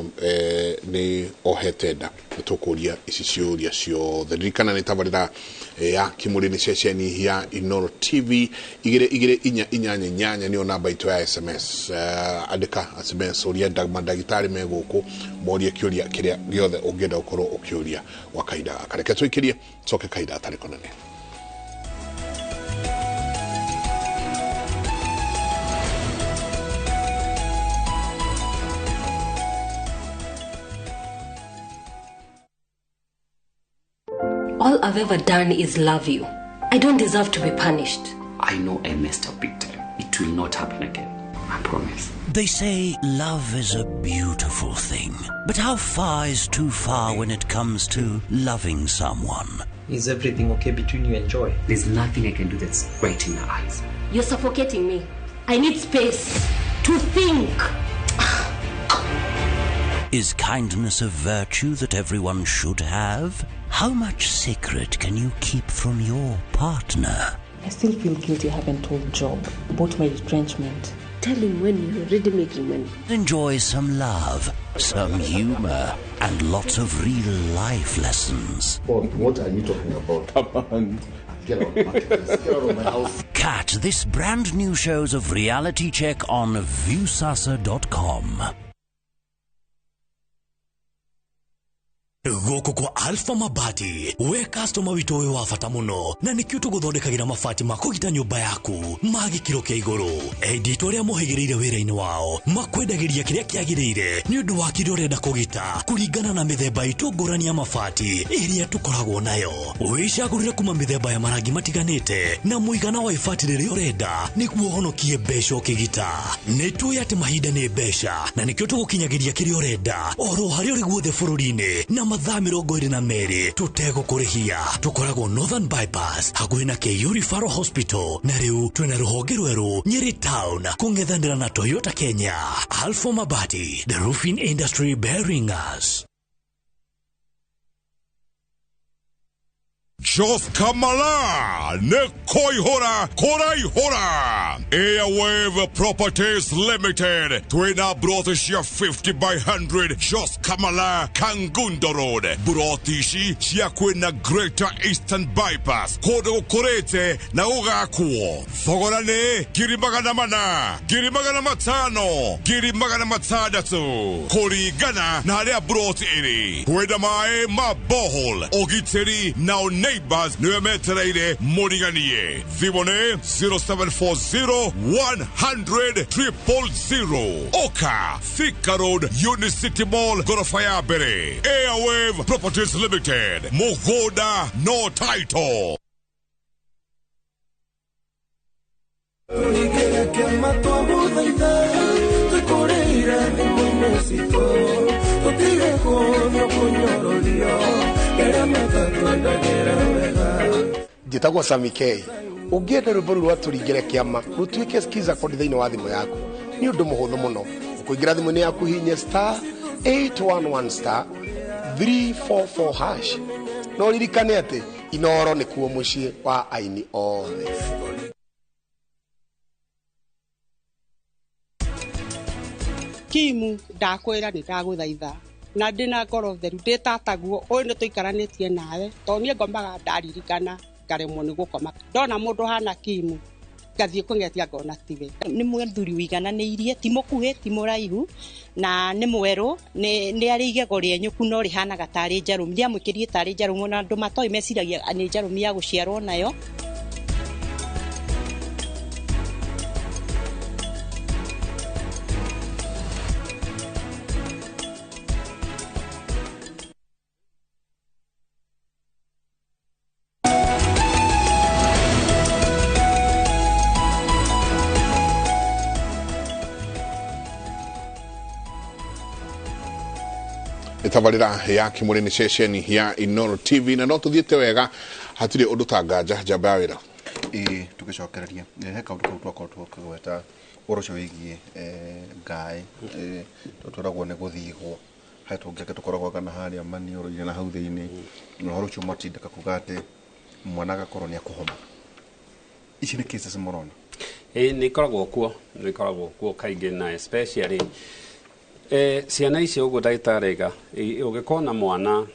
nĩ ohete nda. Nĩ tũkũria ici ciũria ciothe. Ririkana nĩ tabarĩra ya Kimũrĩ, nĩ ceceni ya Inoro TV. 22488 nĩyo namba itũ ya SMS. Andĩka SMS ũria mandagĩtarĩ me gũkũ, morie kĩũria kĩrĩa gĩothe ũngĩenda gũkorwo ũkĩũria gwa kahinda gaka. Reke tũikĩrie, coke kahinda gatarĩ kũnene. All I've ever done is love you. I don't deserve to be punished. I know I messed up big time. It will not happen again. I promise. They say love is a beautiful thing. But how far is too far when it comes to loving someone? Is everything okay between you and Joy? There's nothing I can do that's right in her eyes. You're suffocating me. I need space to think. Is kindness a virtue that everyone should have? How much secret can you keep from your partner? I still feel guilty I haven't told Job about my retrenchment. Tell him when you're already making money. Enjoy some love, some humor, and lots of real life lessons. What are you talking about? Come on. Get out, Marcus. Get out of my house. Catch this brand new shows of Reality Check on Viusasa.com. Gũkũ kwa Alpha Mabati, we customer witũ wĩ wa bata mũno, na nĩkĩo tũgũthondekagĩra mabati ma kũgita nyũmba yaku ma gĩkĩro kĩa igũrũ. Enditũ arĩa mohĩgĩrĩire wĩra-inĩ wao makwendagĩria kĩrĩa kĩagĩrĩire nĩ ũndũ wa kĩrĩa ũrenda kũgita kũringana na mĩthemba itũ ngũrani ya mabati ĩrĩa tũkoragwo nayo. Wĩcagũrĩre kuma mĩthemba ya marangi matiganĩte na mũigana wa ibati rĩrĩa ũrenda nĩguo ũhonokie mbeca ũkĩgita. Nĩ tũĩ atĩ mahinda nĩ mbeca na nĩkĩo tũgũkinyagĩria kĩrĩa ũrenda oro harĩa ũrĩ guothe bũrũri-inĩ na mathaa 22 tũtegũkũrĩhia. Tũkoragwo Northern Bypass hakuhĩ na KU Referral Hospital, na rĩu twĩna rũhonge rwerũ Nyeri Town kũng'ethanĩra na Toyota Kenya. Alpha Mabati, the roofing industry bearing us. Jos Kamala ne koihora koraihora. Airwave Properties Limited. Twina broti cia 50 by 100 Jos Kamala Kangundo Road. Broti ici cia kwina Greater Eastern Bypass. Kũndũ gũkũrĩte na gũgakwo. Thogora nĩ 400,000, 500,000, 600,000. Kũringana na harĩa broti ĩrĩ. Kwĩna maĩ ma borehole, ũgitĩri na neighbors niwe metereire mũriganie. Thimũ nĩ 0740 100 000. Oka Thika Road, Unicity Mall, gorofa ya mbere. Airwave Properties Limited. Mũgũnda no title. Njĩtagwo Sami K. Ũngĩenda rwĩmbo rũu rwa tũringĩre kĩama rũtuĩke skiza kodi thĩinĩ wa thimũ yaku nĩ ũndũ mũhũthũ mũno. Ũkũingĩra thimũ-inĩ yaku hihinye star 811 star 344 hash. No ririkane atĩ Inoro nĩkuo mũciĩ wa aini othe. Kimu ndakwĩra nĩ ndagũthaitha na ndĩna ngoro theru ndĩtataguo ũyũ nĩ tũikaranĩtie nawe tondũ niĩ ngomaga ndaririkana ngaremwo nĩ gũkoma ndona mũndũ hana Kimu ngathiĩ kũng'etia ngona tiwe. Nĩ mũthuri wĩigananĩirie, ti mũkuhĩ ti mũraihu na nĩ mwerũ, nĩ arĩ igego rĩenyũku no rĩhanaga tarĩ njarũmi, rĩamwĩkĩrie tarĩ njarũmi na andũ matoĩ meciragia nĩ njarũmi ya gũciarwo nayo. Tabarĩra ya Kĩmũrĩ nĩ ceceni ya Inoro TV na no tũthiĩte wega hatirĩ ũndũ ta nganja njamba ya wĩra. Ĩĩ tũgĩcokereria he kaũndũ kau twakorwo tũkĩgweta ũhoro ũcio wĩgiĩ ngaĩ tũragwo nĩ gũthigwo he tũngĩake tũkoragwo kana harĩa maniũrũ-inĩ na hau thĩinĩ na ũhoro ũcio matindĩka kuga atĩ mwana agakorwo nĩ akũhoma. Ici nĩ cases mũrona? Ĩĩ nĩ ikoragwo kuo, nĩ ikoragwo kuo kaingĩ na especially ciana icio ũguo ndagĩtarĩ ũgĩkorwo na mwana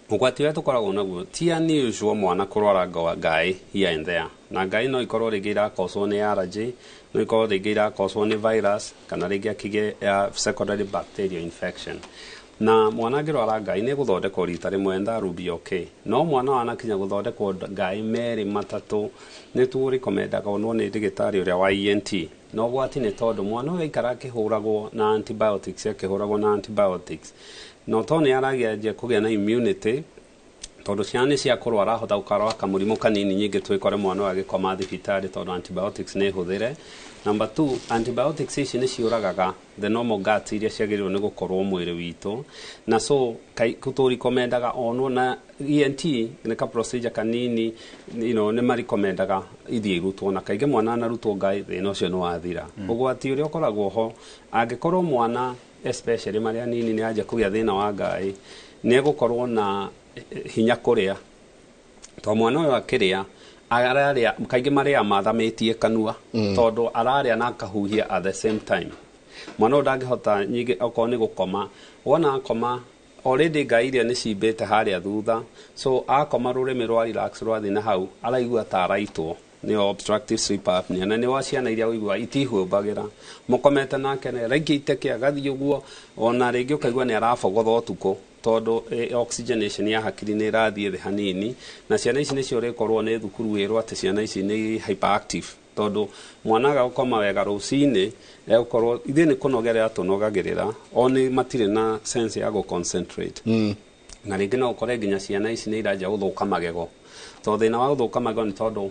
ũgwati ũrĩa tũkoragwo naguo ti unusual mwana kũrwara ngaĩ here and there, na ngaĩ no ikorwo rĩngĩ irakoswo nĩ allergy, no ikorwo rĩngĩ irakoswo nĩ virus kana rĩngĩ akĩgĩa secondary bacterial infection. Na mwana angĩrwara ngaĩ nĩ gũthondekwo rita rĩmwe and that will be okay. No mwana wanakinya gũthondekwo ngaĩ merĩ matatũ nĩ tũrĩkomendaga onwo nĩ ndagĩtarĩ ũrĩa wa ENT. No ũgwati nĩ tondũ mwana ũyũ aikara akĩhũragwo na antibiotics, akĩhũragwo na antibiotics no to nĩ arageria kũgĩa na immunity tondũ ciana nĩ ciakũrwara arahota gũkarwara kamũrimũ kanini nyingĩ twĩkore mwana ũyũ agĩkoma thibitarĩ tondũ antibiotics nĩ hũthĩre. Number 2, antibiotics ici nĩ ciũragaga the normal gut iria ciagĩrĩirwo nĩ gũkorwo mwĩrĩ witũ, na so tũrikomendaga onwo na ENT nĩ ka procedure kanini, you know, nĩ marikomendaga ithiĩ irutwo na kaingĩ mwana anarutwo ngaĩ thĩna ũcio nĩ wathira. Ũgwati ũrĩa ũkoragwo ho angĩkorwo mwana especially marĩa nini nĩ anjia kũgĩa thĩna wa ngaĩ nĩ egũkorwo na hinya kũrĩa to mwana ũyũ akĩrĩa ararĩa kaingĩ marĩa mathamĩtie kanua tondũ ararĩa na akahuhia at the same time. Mwana ũyũ ndangĩhota nyingĩ okorwo nĩ gũkoma, wona akoma already ngai iria nĩ cimbĩte harĩa thutha, so akoma rũrĩmĩ rwa relax rwathiĩ na hau araigua ta araitwo. Nĩyo obstructive sleep apnea, na nĩ wa ciana iria ũigua itihumbagĩra, mũkomete nake nĩ rĩngĩ iteke agathiĩ ũguo, ona rĩngĩ ũkaigua nĩ arabogotha ũtukũ tondũ oxygenation ya hakiri nĩ ĩrathiĩ thĩ hanini. Na ciana ici nĩcio ũrĩkorwo nĩ thukuru wĩrwo atĩ ciana ici nĩ hyperactive, tondũ mwana aga gũkoma wega rũcinĩ egũkorwo ithuĩ nĩ kũnogerera tũnogagĩrĩra, o nĩ matirĩ na sense ya gũ-concentrate. Na rĩngĩ no ũkore nginya ciana ici nĩ iranjia gũthũka magego, tondũ thĩna wa gũthũka magego nĩ tondũ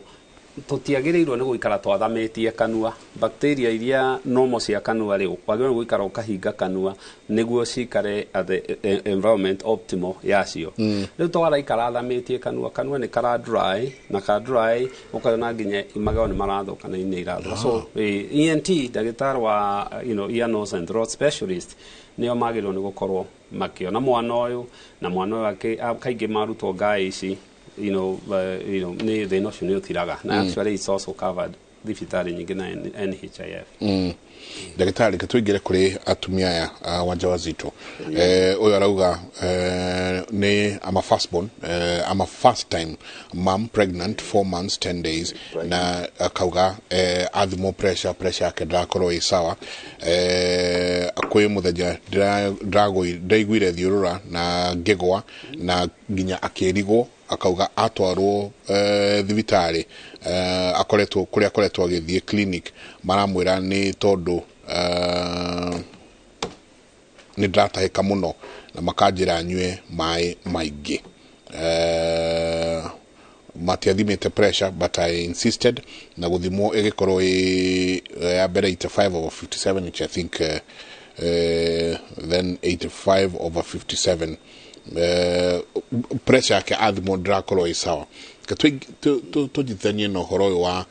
tũtiagĩrĩirwo nĩ gũikara twathamĩtie kanua. Bacteria iria normal cia kanua rĩ, wagĩrĩirwo nĩ gũikara ũkahinga kanua nĩguo cikare at the environment optimal yacio. Rĩu twaraikara athamĩtie kanua, kanua nĩ kara dry, na ka dry ũkona nginya magego nĩ marathũka na nĩ irathũka. So ENT, ndagĩtarĩ wa ear, nose and throat specialist, nĩo magĩrĩirwo nĩ gũkorwo makĩona mwana ũyũ, na mwana ũyũ kaingĩ marutwo ngai ici nĩ thĩna ũcio nĩ ũthiraga. Na actually it's also covered thibitarĩ nyingĩ na NHIF. Ndagĩtarĩ, reke tũingĩre kũrĩ atumia aya wajawazito. Ũyũ arauga nĩ I'm a firstborn, I'm a first time mom, pregnant 4 months 10 days, na akauga athimwo pressure yake ndĩrakorwo ĩ sawa. Kwĩ mũthenya ndĩraiguire thiũrũra na ngĩgwa na nginya akĩrigwo. Akauga atwarwo thibitarĩ, akoretwo kũrĩa akoretwo agĩthiĩ clinic, maramwĩra nĩ tondũ nĩ ndĩratahĩka mũno na makanjĩra nyue maĩ maingĩ. Matiathimĩte pressure, but I insisted, na gũthimwo ĩgĩkorwo ĩ ya mbere 85 over 57, which I think then 85 over 57. Pressure yake athimwo ndĩrakorwo ĩ sawa. Reke tũnyitithanie na ũhoro ũyũ wa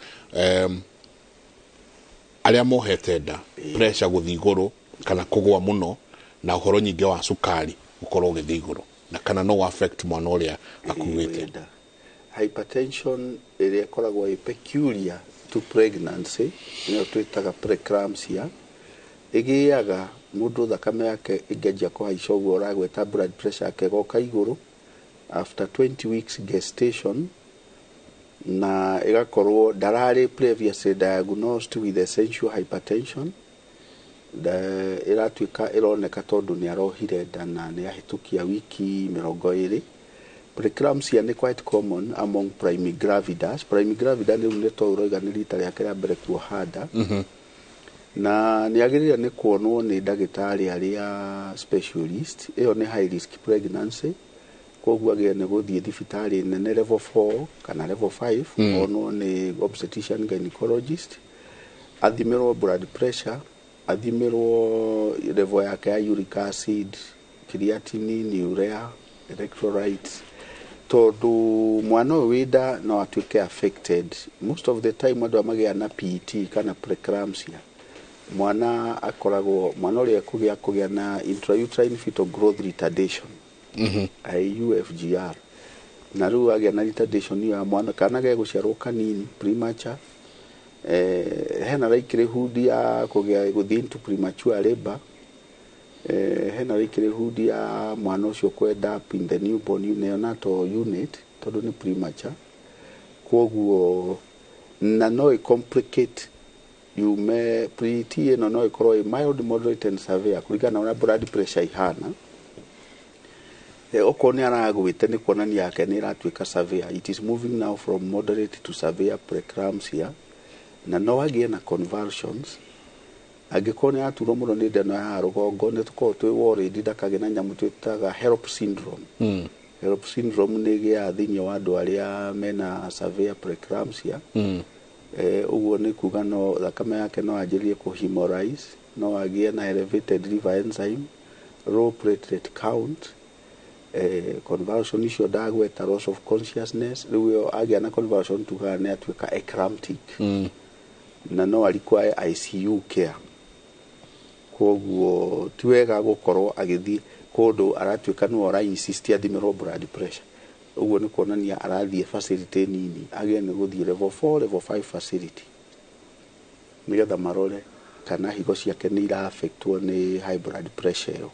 arĩa mohete nda, pressure gũthiĩ igũrũ kana kũgũa mũno, na ũhoro nyingĩ wa cukari gũkorwo ũgĩthiĩ igũrũ, na kana no affect mwana ũrĩa akuĩte. Wenda. Hypertension ĩrĩa ĩkoragwo ĩ peculiar to pregnancy nĩyo twĩtaga preeclampsia. Ĩgĩaga mũndũ thakame yake ĩngĩanjia kũhaica ũguo ũragweta, blood pressure yake ĩgoka igũrũ after 20 weeks gestation, na ĩgakorwo ndararĩ previously diagnosed with essential hypertension. Ĩratuĩka ĩroneka tondũ nĩ arohire nda na nĩ ahĩtũkia wiki 20. Preeclampsia nĩ quite common among primigravidas. Primigravida rĩu nĩ to ũroiga nĩ rita rĩake rĩa mbere kuoha nda, na nĩ agĩrĩire nĩ kuonwo nĩ ndagĩtarĩ arĩa specialist. Ĩyo nĩ high risk pregnancy, koguo agĩrĩire nĩ gũthiĩ thibitarĩ nene level 4 kana level 5, onwo nĩ obstetrician gynecologist, athimĩrwo blood pressure, athimĩrwo level yake ya uric acid, creatinine, urea, electrolytes, tondũ mwana ũyũ wĩ nda no atuĩke affected. Most of the time andũ arĩa magĩaga na PET kana preeclampsia, mwana akoragwo, mwana ũrĩa kũgĩa na intrauterine fetal growth retardation, IUFGR, na rĩu agĩa na retardation ĩyo ya mwana, kana gegũciarwo kanini, premature, hena likelihood ya kũgĩa gũthiĩ into premature labor, hena likelihood ya mwana ũcio kũ up in the newborn neonatal unit tondũ nĩ premature. Koguo na no ĩ complicate yume PET ĩno, no ĩkorwo ĩ mild, moderate and severe kũringana na ũrĩa blood pressure ihana. Okorwo nĩ aragwĩte, nĩ kuonania yake nĩ ĩratuĩka severe. It is moving now from moderate to severe preeclampsia, na no agĩe na convulsions angĩkorwo nĩ araturwo mũno nĩ nda ĩno ya rũgongo. Nĩ tũkoragwo twĩ worried ndakagĩe na nyamũ twĩtaga HELLP syndrome. HELLP syndrome nĩ ĩgĩaga thĩinĩ wa andũ arĩa mena severe preeclampsia. Ũguo nĩ kuga no thakame yake no anjĩrĩrie kũ hemolyze, no agĩe na elevated liver enzyme, low platelet count, convulsion icio ndagweta, loss of consciousness. Rĩu ĩyo agĩa na convulsion tugaga nĩ atuĩka eclamptic, na no a require ICU care. Koguo ti wega gũkorwo agĩthiĩ kũndũ aratuĩka nĩwe ũra insist athimĩrwo blood pressure. Ũguo nĩ kuonania arathiĩ facility nini, agĩe nĩ gũthiĩ level 4, level 5 facility, nĩgetha marore kana higo ciake nĩ ira-affectwo nĩ high blood pressure ĩyo.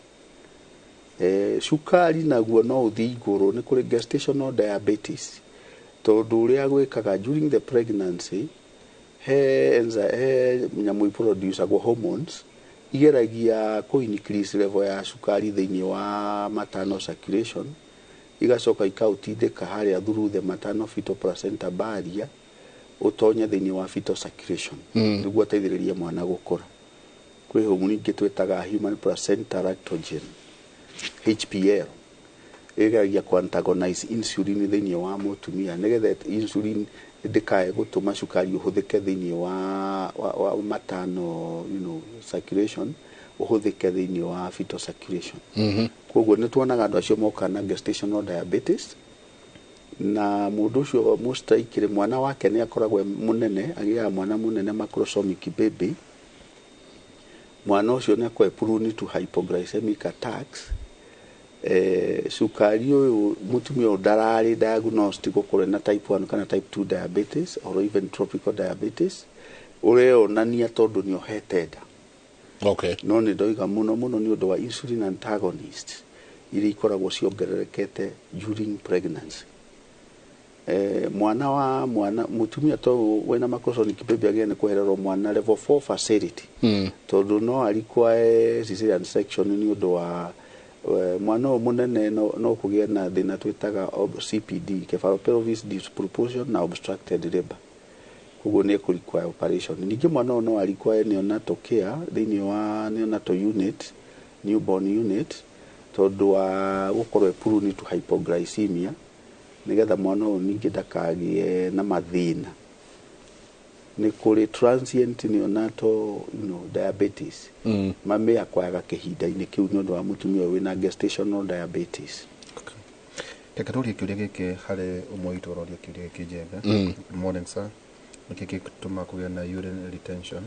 Cukari naguo no ũthiĩ igũrũ, nĩ kũrĩ gestational diabetes. Tondũ ũrĩa gwĩkaga during the pregnancy, he he nyamũ iproducagwo, hormones, igeragia kũ increase level ya cukari thĩinĩ wa maternal circulation, igacoka ikaũtindĩka harĩa through the maternal fetal placenta barrier, ũtonye thĩinĩ wa fetal circulation, nĩguo ateithĩrĩrie mwana gũkũra. Kwĩ hormone ingĩ twĩtaga human placenta lactogen, HPL, ĩgeragia kũ antagonize insulin thĩinĩ wa mũtumia, nĩgetha insulin ndĩkae gũtũma cukari ũhũthĩke thĩinĩ wa maternal circulation, ũhũthĩke thĩinĩ wa fetal circulation. Koguo nĩ tuonaga andũ acio moka na gestational diabetes, na mũndũ ũcio mũstaikĩrĩ mwana wake nĩ akoragwo e mũnene, agĩaga mwana mũnene, macrosomic baby. Mwana ũcio nĩ akoragwo prone to hypoglycemic attacks. Cukari ũyũ, mũtumia ũyũ ndararĩ diagnosed gũkorwo na type 1 kana type 2 diabetes or even tropical diabetes, ũreonania tondũ nĩ ohete nda. No nĩ ndoiga mũno mũno nĩ ũndũ wa insulin antagonist iria ikoragwo ciongererekete during pregnancy. Mwana wa mwana mutumia to wena macrosomic baby agĩe nĩ kwehererwo mwana level 4 facility, tondũ no require cesarean section nĩ ũndũ wa mwana ũyũ mũnene, no kũgĩe na thĩna twĩtaga CPD, cephalopelvis disproportion na obstructed labor, koguo nĩ ekũ require operation. Ningĩ mwana ũyũ no require neonatal care thĩinĩ wa neonatal unit, newborn unit, tondũ wa gũkorwo e prone to hypoglycemia, nĩgetha mwana ũyũ ningĩ ndakagĩe na mathĩna. Nĩ kũrĩ transient neonatal diabetes, mamĩakwayaga kĩhinda-inĩ kĩu nĩ ũndũ wa mũtumia ũyũ wĩna gestational diabetes. Reke tũrie kĩũria gĩkĩ harĩ ũmwe witũ ũroria kĩũria gĩkĩ, Njenga. Good morning, sir. Nĩkĩ gĩtũmaga kũgĩa na urine retention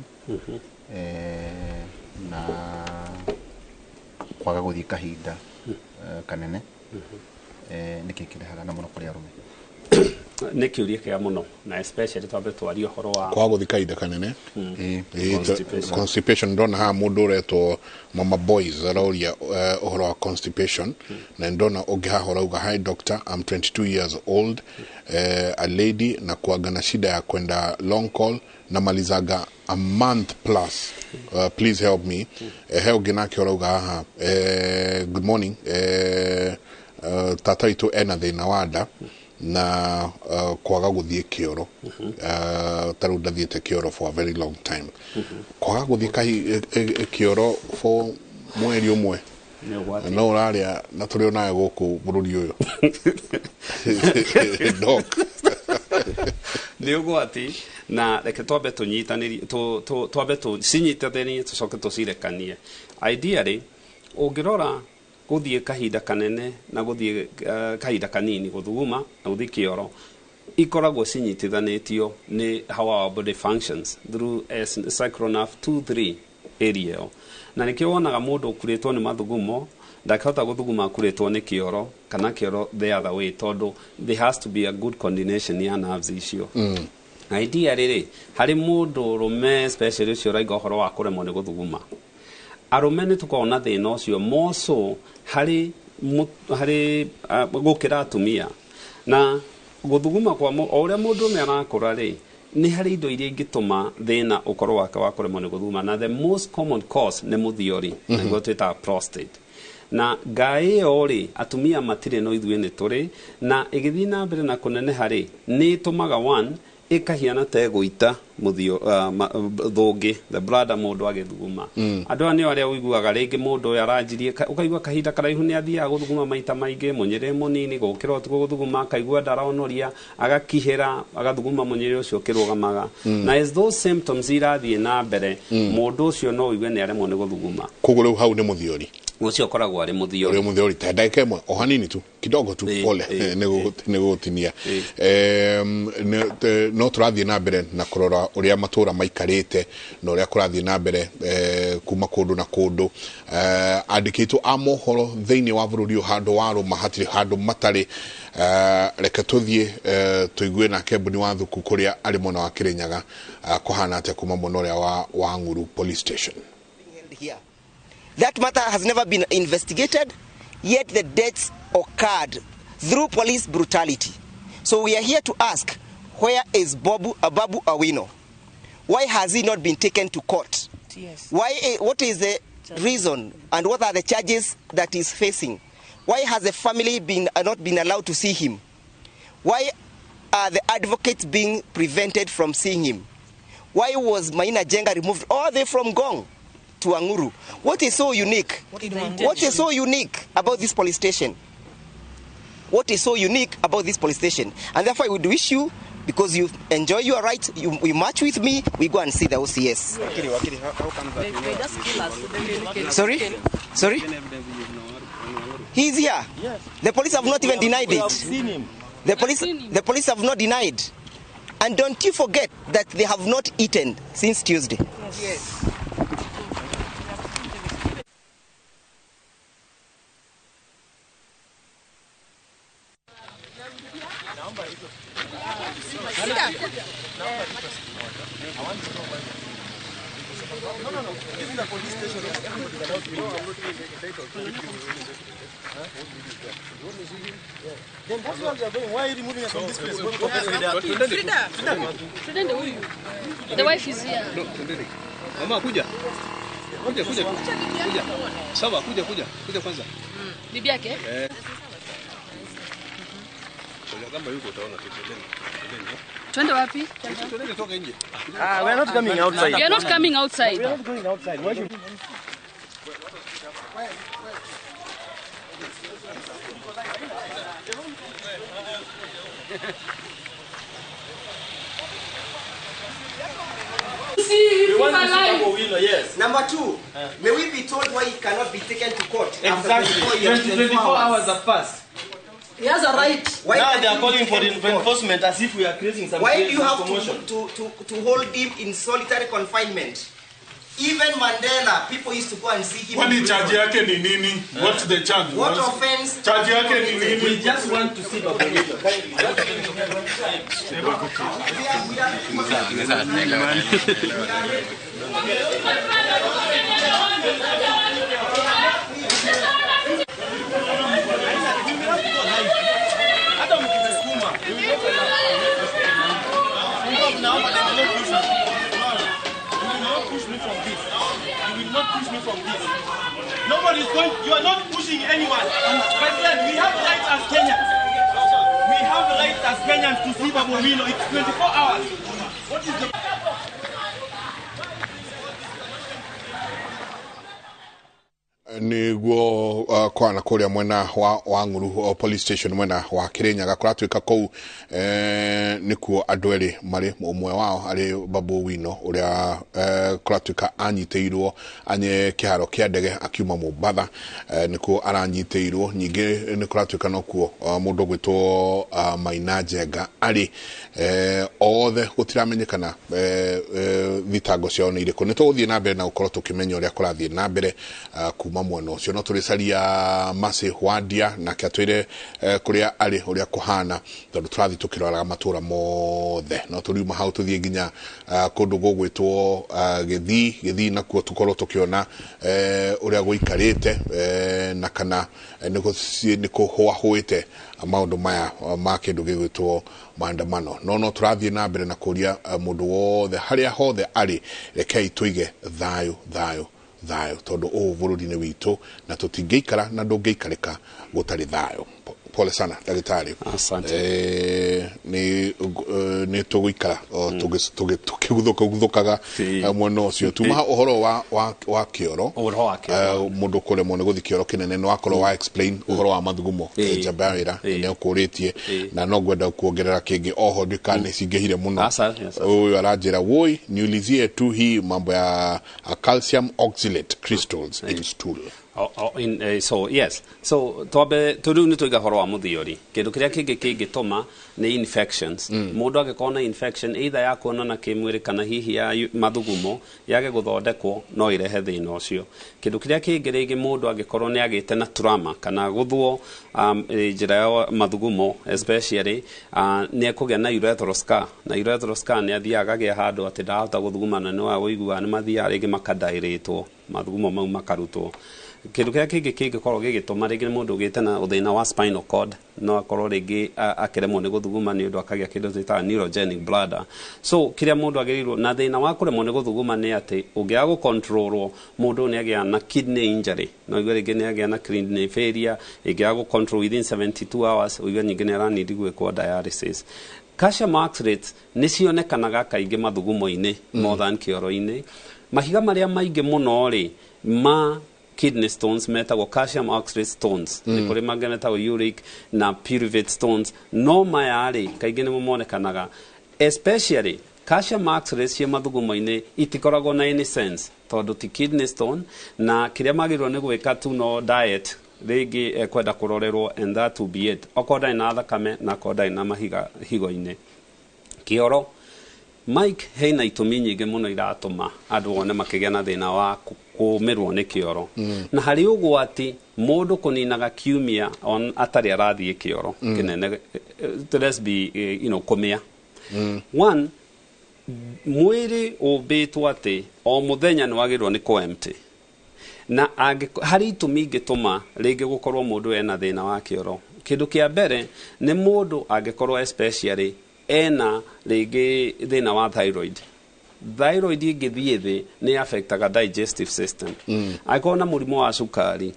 na kwaga gũthiĩ kahinda kanene? Nĩkĩ kĩrehaga na mũno kũrĩ arũme? Nĩ kĩũria kĩega mũno, na especially twambe twarie ũhoro wa Kwaga gũthiĩ kahinda kanene. Ĩĩ, Constipation. Constipation. Ndona haha mũndũ ũretwo Mama Boys aroria ũhoro wa constipation, na ndona ũngĩ haha ũrauga, "Hi doctor, I'm 22 years old, a lady, na kuaga na shida ya kwenda long call, namalizaga a month plus. Please help me." He ũngĩ nake ũrauga haha, "Good morning, tata witũ ena thĩna wa nda na kwaga gũthiĩ kĩoro, ta rĩu ndathiĩte kĩoro for a very long time." Kwaga gũthiĩ kĩoro for mweri ũmwe Nĩ ũgwati. No ũrarĩa na tũrĩ onawe gũkũ bũrũri ũyũ, Doc. Nĩ ũgwati, na reke twambe tũnyitanĩrie, twambe tũcinyitithanie, tũcoke tũcirekanie. Ideally, ũngĩrora gũthiĩ kahinda kanene na gũthiĩ kahinda kanini gũthuguma na gũthiĩ kĩoro ikoragwo cinyitithanĩtio nĩ how our body functions through sacral nerve 2 3 area ĩyo, na nĩkĩo wonaga mũndũ ũkurĩtwo nĩ mathugumo ndakĩhota gũthuguma akurĩtwo nĩ kĩoro, kana kĩoro the other way, tondũ there has to be a good coordination ya nerves icio. Ideally rĩ, harĩ mũndũ ũrũme especially ũcio ũraiga ũhoro wa kũremwo nĩ gũthuguma, arũme nĩ tũkoragwo na thĩna ũcio more so harĩ gũkĩra atumia. Na gũthuguma kwa o ũrĩa mũndũrũme arakũra rĩ, nĩ harĩ indo iria ingĩtũma thĩna ũkorwo wake wa kũremwo nĩ gũthuguma, na the most common cause nĩ mũthiori, na nĩguo twĩtaga prostate. Na ngaĩ ĩyo rĩ, atumia matirĩ, no ithuĩ nĩ tũrĩ na. Ĩgĩthiĩ na mbere na kũneneha rĩ, nĩ ĩtũmaga one ĩkahiana ta ĩgũita mũthio thũngĩ, the bladder, mũndũ agĩthuguma. Andũ aya nĩo arĩa ũiguaga rĩngĩ mũndũ ũyũ aranjirie ũkaigua kahinda karaihu nĩ athiaga gũthuguma maita maingĩ, mũnyĩrĩ mũnini, gũkĩra ũtukũ gũthuguma, akaigua ndaronoria, agakihĩra, agathuguma mũnyĩrĩ ũcio ũkĩrũgamaga. Na as those symptoms irathiĩ na mbere, mũndũ ũcio no ũigue nĩ aremwo nĩ gũthuguma. Koguo rĩu hau nĩ mũthiori? Ũcio ũkoragwo arĩ mũthiori. Ũrĩ mũthiori. Ta ndagĩka ĩmwe o hanini tu, kidogo tu. Pole nĩ gũgũtinia. No tũrathiĩ na mbere na kũrora ũrĩa matũra maikarĩte na ũrĩa kũrathiĩ na mbere kuma kũndũ na kũndũ. Andĩkĩtwo a mohoro thĩinĩ wa bũrũri ũyũ, handũ warũma hatirĩ handũ matarĩ. Reke tũthiĩ tũigue nake Mbuni wa Thuku kũrĩa arĩ mwena wa Kĩrĩnyaga, kũhana atĩa kuma mwena ũrĩa wa Ng'uru police station. Here. That matter has never been investigated, yet the deaths occurred through police brutality. So we are here to ask, where is Babu Owino? Why has he not been taken to court? Yes. Why? What is the reason and what are the charges that he's facing? Why has the family not been allowed to see him? Why are the advocates being prevented from seeing him? Why was Maina Njenga removed all the way from Ngong to Anguru? What is so unique? What is so unique about this police station? What is so unique about this police station? And therefore I would wish you, because you enjoy your right, you march with me, we go and see the OCS. Sorry? Sorry? He's here. Yes. The police have not even denied it. The police have not denied. And don't you forget that they have not eaten since Tuesday. Yes. Then that's where we are going. Why are you removing us from this place? Frida, the wife is here. No, Mama, kuja. Kuja, kuja. Kuja. Sawa, kuja, kuja. Kuja kwanza. Bibi yake? Eh. Kama yuko utaona tu. Twende wapi? Twende toka nje. Ah, we are not coming outside. We are not coming outside. We are not going outside. Why should See, we want to see Babu Owino, yes. Number two, may we be told why he cannot be taken to court? Exactly. After 24 hours have passed. He has a right. Why now they are calling for reinforcement as if we are creating some. Why do you have to hold him in solitary confinement? Even Mandela, people used to go and see him. What the charge yake ni nini? What's the charge? What offense? Charge yake ni nini? We just want to see Babu Owino. From this. Nobody is going, you are not pushing anyone. My friend, we have rights as Kenyans. We have rights as Kenyans to see Babu Owino. It's 24 hours. What is the... Niguo kwana kuria mwena wa Nguru police station mwena wa Kirinyaga kuratuika kuu nikuo andu eri mari umwe wao ari Babu Owino uria kuratuika anyiteirwo anye kiharo kia ndege akiuma Mombatha nikuo aranyiteirwo nyingi ni kuratuika nokuo mundu gwitwo Maina Njenga ari othe gutiramenyekana thitango ciao ni iriku ni tuguthie na mbere na gukorwo tukimenya uria kurathie na mbere kuma mwena ucio no turicaria Mercy Wandia nake atwire kuria ari uria kuhana tondu turathi tukiroraga matura mothe no turiuma hau tuthie nginya kundu gugwitwo Githii nakuo tukorwo tukiona uria guikarite na kana ni kuhwahuite maundu maya ma kindu gigwitwo maandamano no turathie na mbere na kuria mundu wothe haria hothe ari rekei tuige thayo thayo thayo tondu uu bururi-ini witu na tutingĩikara na ndũngĩikarĩka gũtarĩ thayo. Pole sana daktari. Asante. Ni tũgũikara tũkĩguthũkaga mwena ũcio tuma ũhoro wa kĩoro mũndũ kũremwo nĩ gũthiĩ kĩoro kĩnene no akorwo wa explain ũhoro wa mathugumo njamba ya wĩra nĩ ũkũrĩtie na no ngwenda kuongerera kĩngĩ oho ndika nĩ cingĩhire mũno. Ũyũ aranjĩra woi niulizie tu hii mambo ya calcium oxalate crystals in stool. So yes, so twambe turiu ni tuiga horo wa muthiori kindu kiria kingi kingituma ni infections. Mundu angikorwo na infection either ya kuonana kimwiri kana hihi ya mathugumo yage guthondekwo no irehe thina ucio. Kindu kiria kingi ringi mundu angikorwo ni agite na trauma kana guthwo njira ya mathugumo especially ni ekugia na urethral scar, na urethral scar ni athiaga agia handu ati ndahota guthuguma na no awiguaga ni mathiaga ringi makadairitwo. Mathugumo mau makarutwo. Kĩndũ kĩrĩa kĩngĩ kĩngĩkorwo gĩgĩtũma, rĩngĩ nĩ mũndũ ũgĩte na thĩna wa spinal cord, no akorwo rĩngĩ akĩremwo nĩ gũthuguma nĩ ũndũ akagĩa kĩndũ twĩtaga neurogenic bladder. So kĩrĩa mũndũ agĩrĩirwo na thĩna wa kũremwo nĩ gũthuguma nĩ atĩ ũngĩaga gũcontrolwo, mũndũ nĩ agĩa na kidney injury, no igue rĩngĩ nĩ agĩa na kidney failure. Ĩngĩaga gũcontrol within 72 hours, ũigue nyingĩ nĩ aranidi gwĩkwo dialysis. Calcium oxalates nĩ cionekanaga kaingĩ mathugumo-inĩ more than kĩoro-inĩ. Mahiga marĩa maingĩ mũno rĩ ma kidney stones metagwo calcium oxalate stones. Nĩ kũrĩ mangĩ metagwo uric na pyruvate stones, no maya rĩ kaingĩ nĩmo monekanaga. Especially calcium oxalate cia mathugumo-inĩ itikoragwo na any sense tondũ ti kidney stone, na kĩrĩa magĩrĩirwo nĩ gwĩka tu no diet, rĩngĩ ekwenda kũrorerwo, and that will be it, okorwo ndarĩ na thakame na okorwo ndarĩ na mahiga higo-inĩ. Kĩoro, Mike, hena itũmi nyingĩ mũno iratũma andũ one makĩgĩa na thĩna wa kũmĩrwo nĩ kĩoro. Na harĩ ũgwati mũndũ kũninaga kiumia on atarĩ arathiĩ kĩoro kĩnene. Let's be kũmĩa. One, mwĩrĩ ũmbĩtwo atĩ o mũthenya nĩ wagĩrĩirwo nĩ kũ empty na harĩ itũmi ingĩtũma rĩngĩ gũkorwo mũndũ ena thĩna wa kĩoro. Kĩndũ kĩa mbere nĩ mũndũ angĩkorwo especially ena rĩngĩ thĩna wa thyroid. Thyroid ĩngĩthiĩ thĩ nĩ affectaga digestive system. Angĩkorwo na mũrimũ wa cukari,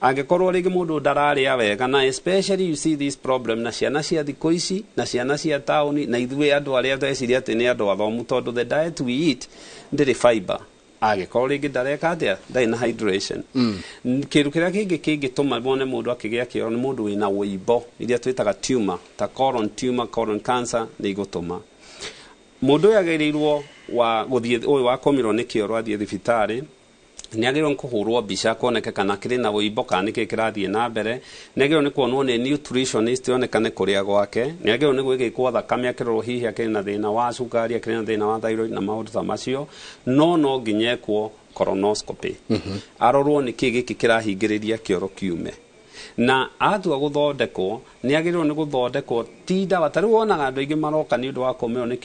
angĩkorwo rĩngĩ mũndũ ndararĩa wega, na especially you see this problem na ciana cia thikũ ici na ciana cia taũni na ithuĩ andũ arĩa tweciria atĩ nĩ andũ athomu, tondũ the diet we eat ndĩrĩ fiber. Angĩkorwo rĩngĩ ndareka atĩa, ndarĩ na hydration. Kĩndũ kĩrĩa kĩngĩ kĩngĩtũma wone mũndũ akĩgĩa kĩoro nĩ mũndũ wĩna wĩimbo iria twĩtaga tumor, ta colon tumor, colon cancer nĩ igũtũma mũndũ ũyũ agĩrĩirwo wa gũthiĩ, ũyũ wakomirwo nĩ kĩoro, athiĩ thibitarĩ. Nĩ agĩrĩirwo nĩ kũhũrwo mbica kuoneke kana kĩrĩ na wĩimbo kana nĩkĩ kĩrathiĩ na mbere. Nĩ agĩrĩirwo nĩ kuonwo nĩ nutritionist onekane kũrĩa gwake. Nĩ agĩrĩirwo nĩ gwĩkwo thakame akĩrorwo hihi akĩrĩ na thĩna wa cukari, akĩrĩ na thĩna wa thyroid na maũndũ ta macio. No nginya ekwo colonoscopy, arorwo nĩkĩ gĩkĩ kĩrahingĩrĩria kĩoro kiume. Na atua gũthondekwo, nĩ agĩrĩirwo nĩ gũthondekwo ti ndawa. Ta rĩu wonaga andũ aingĩ maroka nĩ ũndũ wa kũmĩrwo nĩ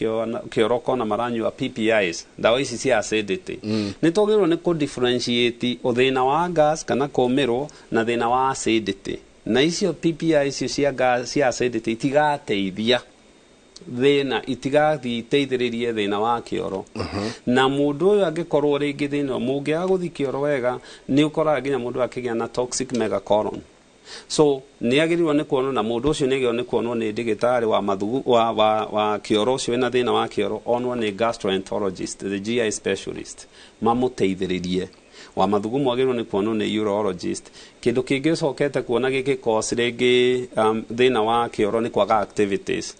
kĩoro kona maranyua PPIs, ndawa ici cia acidity. Nĩ twagĩrĩirwo nĩ kũ differentiate thĩna wa gas kana kũmĩrwo na thĩna wa acidity, na icio PPI icio cia gas, cia acidity, itigateithia thĩna, itigathiĩ iteithĩrĩrie thĩna wa kĩoro. Na mũndũ ũyũ angĩkorwo rĩngĩ thĩna mũngĩaga gũthiĩ kĩoro wega, nĩ ũkoraga nginya mũndũ akĩgĩa na toxic megacolon. So nĩ agĩrĩirwo nĩ kuonwo, na mũndũ ũcio nĩ agĩrĩirwo nĩ kuonwo nĩ ndagĩtarĩ wa mathugu wa kĩoro ũcio wĩna thĩna wa kĩoro, onwo nĩ gastroenterologist, the GI specialist, mamũteithĩrĩrie. Wa mathugumo agĩrĩirwo nĩ kuonwo nĩ urologist. Kĩndũ kĩngĩ ũcokete kuona gĩkĩ cause rĩngĩ thĩna wa kĩoro nĩ kwaga activities.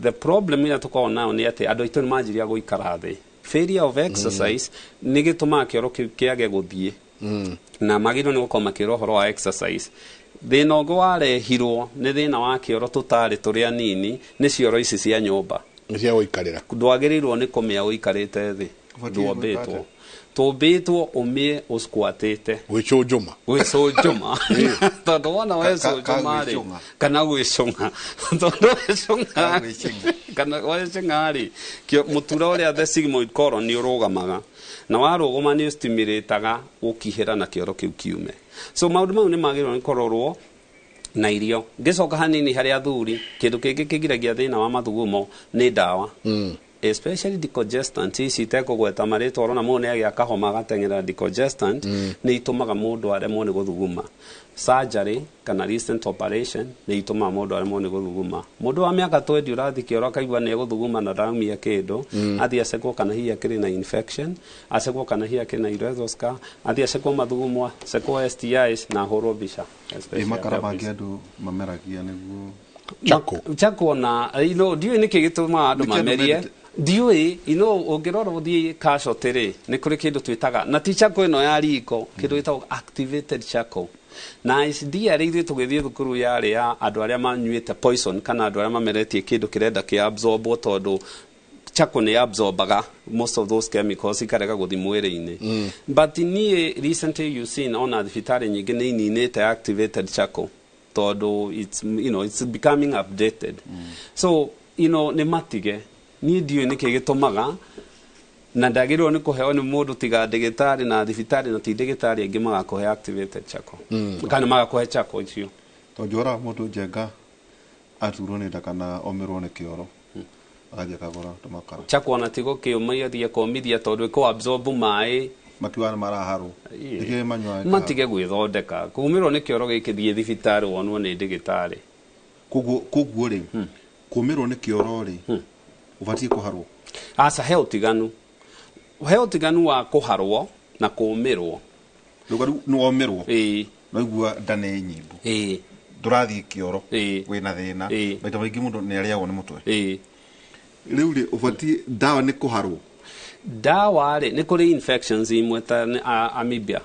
The problem ĩrĩa tũkoragwo nayo nĩ atĩ andũ aitũ nĩ manjirie gũikara thĩ. Failure of exercise nĩ gĩtũmaga kĩoro kĩu kĩage gũthiĩ, na magĩrĩirwo nĩ gũkorwo makĩrwo ũhoro wa exercise. Thĩna ũngĩ warehirwo nĩ thĩna wa kĩoro tũtarĩ tũrĩ anini nĩ cioro ici cia nyũmba cia gũikarĩra. Ndwagĩrĩirwo nĩ kũmĩa ũikarĩte thĩ. Ũbatiĩ Ndwombĩtwo gwĩka atĩa? Tũmbĩtwo ũmĩe ũsquatĩte. Gwĩcũnjũma. Gwĩcũnjũma, tondũ wona wecũnjũma rĩ, gwĩcũng'a. Kana gwĩcũng'a, tondũ wecũng'a kana wecũng'a rĩ, mũtura ũrĩa, the sigmoid colon, nĩ ũrũgamaga, na warũgama nĩ ũstimulataga gũkihĩra na kĩoro kĩu kiume. So maũndũ mau nĩ magĩrĩirwo nĩ kũrorwo na irio. Ngĩcoka hanini harĩ athuri, kĩndũ kĩngĩ kĩgiragia thĩna wa mathugumo nĩ ndawa, especially decongestant ici itekũgweta marĩtwa. Ũrona mũndũ nĩ agĩa kahoma agateng'era decongestant. Nĩ itũmaga mũndũ aremwo nĩ gũthuguma. Surgery kana recent operation nĩ itũmaga mũndũ aremwo nĩ gũthuguma. Mũndũ wa mĩaka 20 ũrathiĩ kĩoro akaigua nĩ egũthuguma na ndaraumia kĩndũ, athiĩ acekwo kana hihi akĩrĩ na infection, acekwo kana hihi akĩrĩ na urethral scar, athiĩ acekwo mathugumo, acekwo STIs na ahũrwo mbica, especially Ĩ makara pelvis. Mangĩ andũ mameragia nĩguo Chako. Chako na ndiũĩ nĩkĩ gĩtũmaga andũ Nĩkĩ andũ mamerie. mendete? Ndiũĩ. Ũngĩrora ũthiĩ casualty rĩ, nĩ kũrĩ kĩndũ twĩtaga, na ti charcoal ĩno ya riko, kĩndũ gĩtagwo activated charcoal. Na ndiarĩ ithuĩ tũgĩthiĩ thukuru yarĩ ya andũ arĩa manyuĩte poison kana andũ arĩa mameretie kĩndũ kĩrenda kĩ absorbwo, tondũ charcoal nĩ absorbaga most of those chemicals ikarega gũthiĩ mwĩrĩ-inĩ. But niĩ recently you seen ona thibitarĩ nyingĩ nĩ ininĩte activated charcoal tondũ it's, it's becoming updated. So nĩ matige. Niĩ ndiũĩ nĩkĩ gĩtũmaga. Na ndagĩrĩirwo nĩ kũheo nĩ mũndũ tiga ndĩgĩtarĩ na thibitarĩ, na ti ndĩgĩtarĩ aingĩ magakũhe activated charcoal kana magakũhe charcoal icio. Tondũ ũraga mũndũ njenga aturwo nĩ nda kana omĩrwo nĩ kĩoro, agathiĩ akagũra tũmakara. Charcoal ona tigo kĩũma, athiĩ akomithia tondũ ĩkũ absorb maĩ. Makiuga nĩ maraharwo. Nĩkĩo manyuaga. Matige gwĩthondeka. Kumĩrwo nĩ kĩoro gĩkĩ, thiĩ thibitarĩ wonwo nĩ ndĩgĩtarĩ. Koguo rĩ, kũmĩrwo nĩ kĩoro rĩ, ũbatiĩ kũharwo? Aca, he ũtiganu, he ũtiganu wa kũharwo na kũmĩrwo. Rĩu nĩ womĩrwo, ĩĩ, waigua nda nĩ nyimbu, ĩĩ, ndũrathiĩ kĩoro, ĩĩ, wĩna thĩna, ĩĩ, maita maingĩ mũndũ nĩ arĩagwo nĩ mũtwe. Ĩĩ. Rĩu rĩ, ũbatiĩ ndawa nĩ kũharwo? Ndawa rĩ, nĩ kũrĩ infections imwe ta amoeba,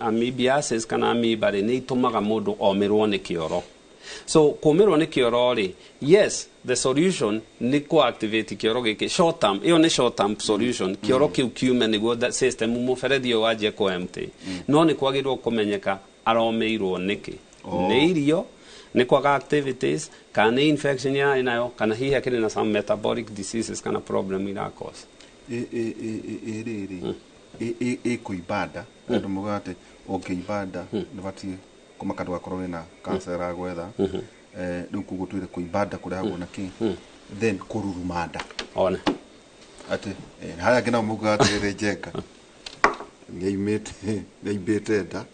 amoebiasis kana amoeba rĩ, nĩ itũmaga mũndũ omĩrwo nĩ kĩoro. So kũmĩrwo nĩ kĩoro rĩ, yes, the solution nĩ kũ activate kĩoro gĩkĩ short term. Ĩyo nĩ short term solution, kĩoro kĩu kiume nĩguo that system, mũberethi ũyũ wanjie kũ empty. No nĩ kwagĩrĩirwo kũmenyeka aromĩirwo nĩkĩ. Nĩ irio, nĩ kwaga activities, kana nĩ infection yarĩ nayo, kana hihi akĩrĩ na some metabolic diseases kana problem irakos. Ĩ rĩrĩ ĩkũimba nda, andũ maugaga atĩ ũngĩimba nda nĩ batiĩ kũmaka ndũgakorwo wĩna cancer ĩragwetha. Rĩu koguo twĩre kũimba nda kũrehagwo na kĩ? Then kũruruma nda. One. Atĩ harĩa angĩ nao maugaga atĩrĩrĩ, njenga nĩaimĩte, nĩaimbĩte nda,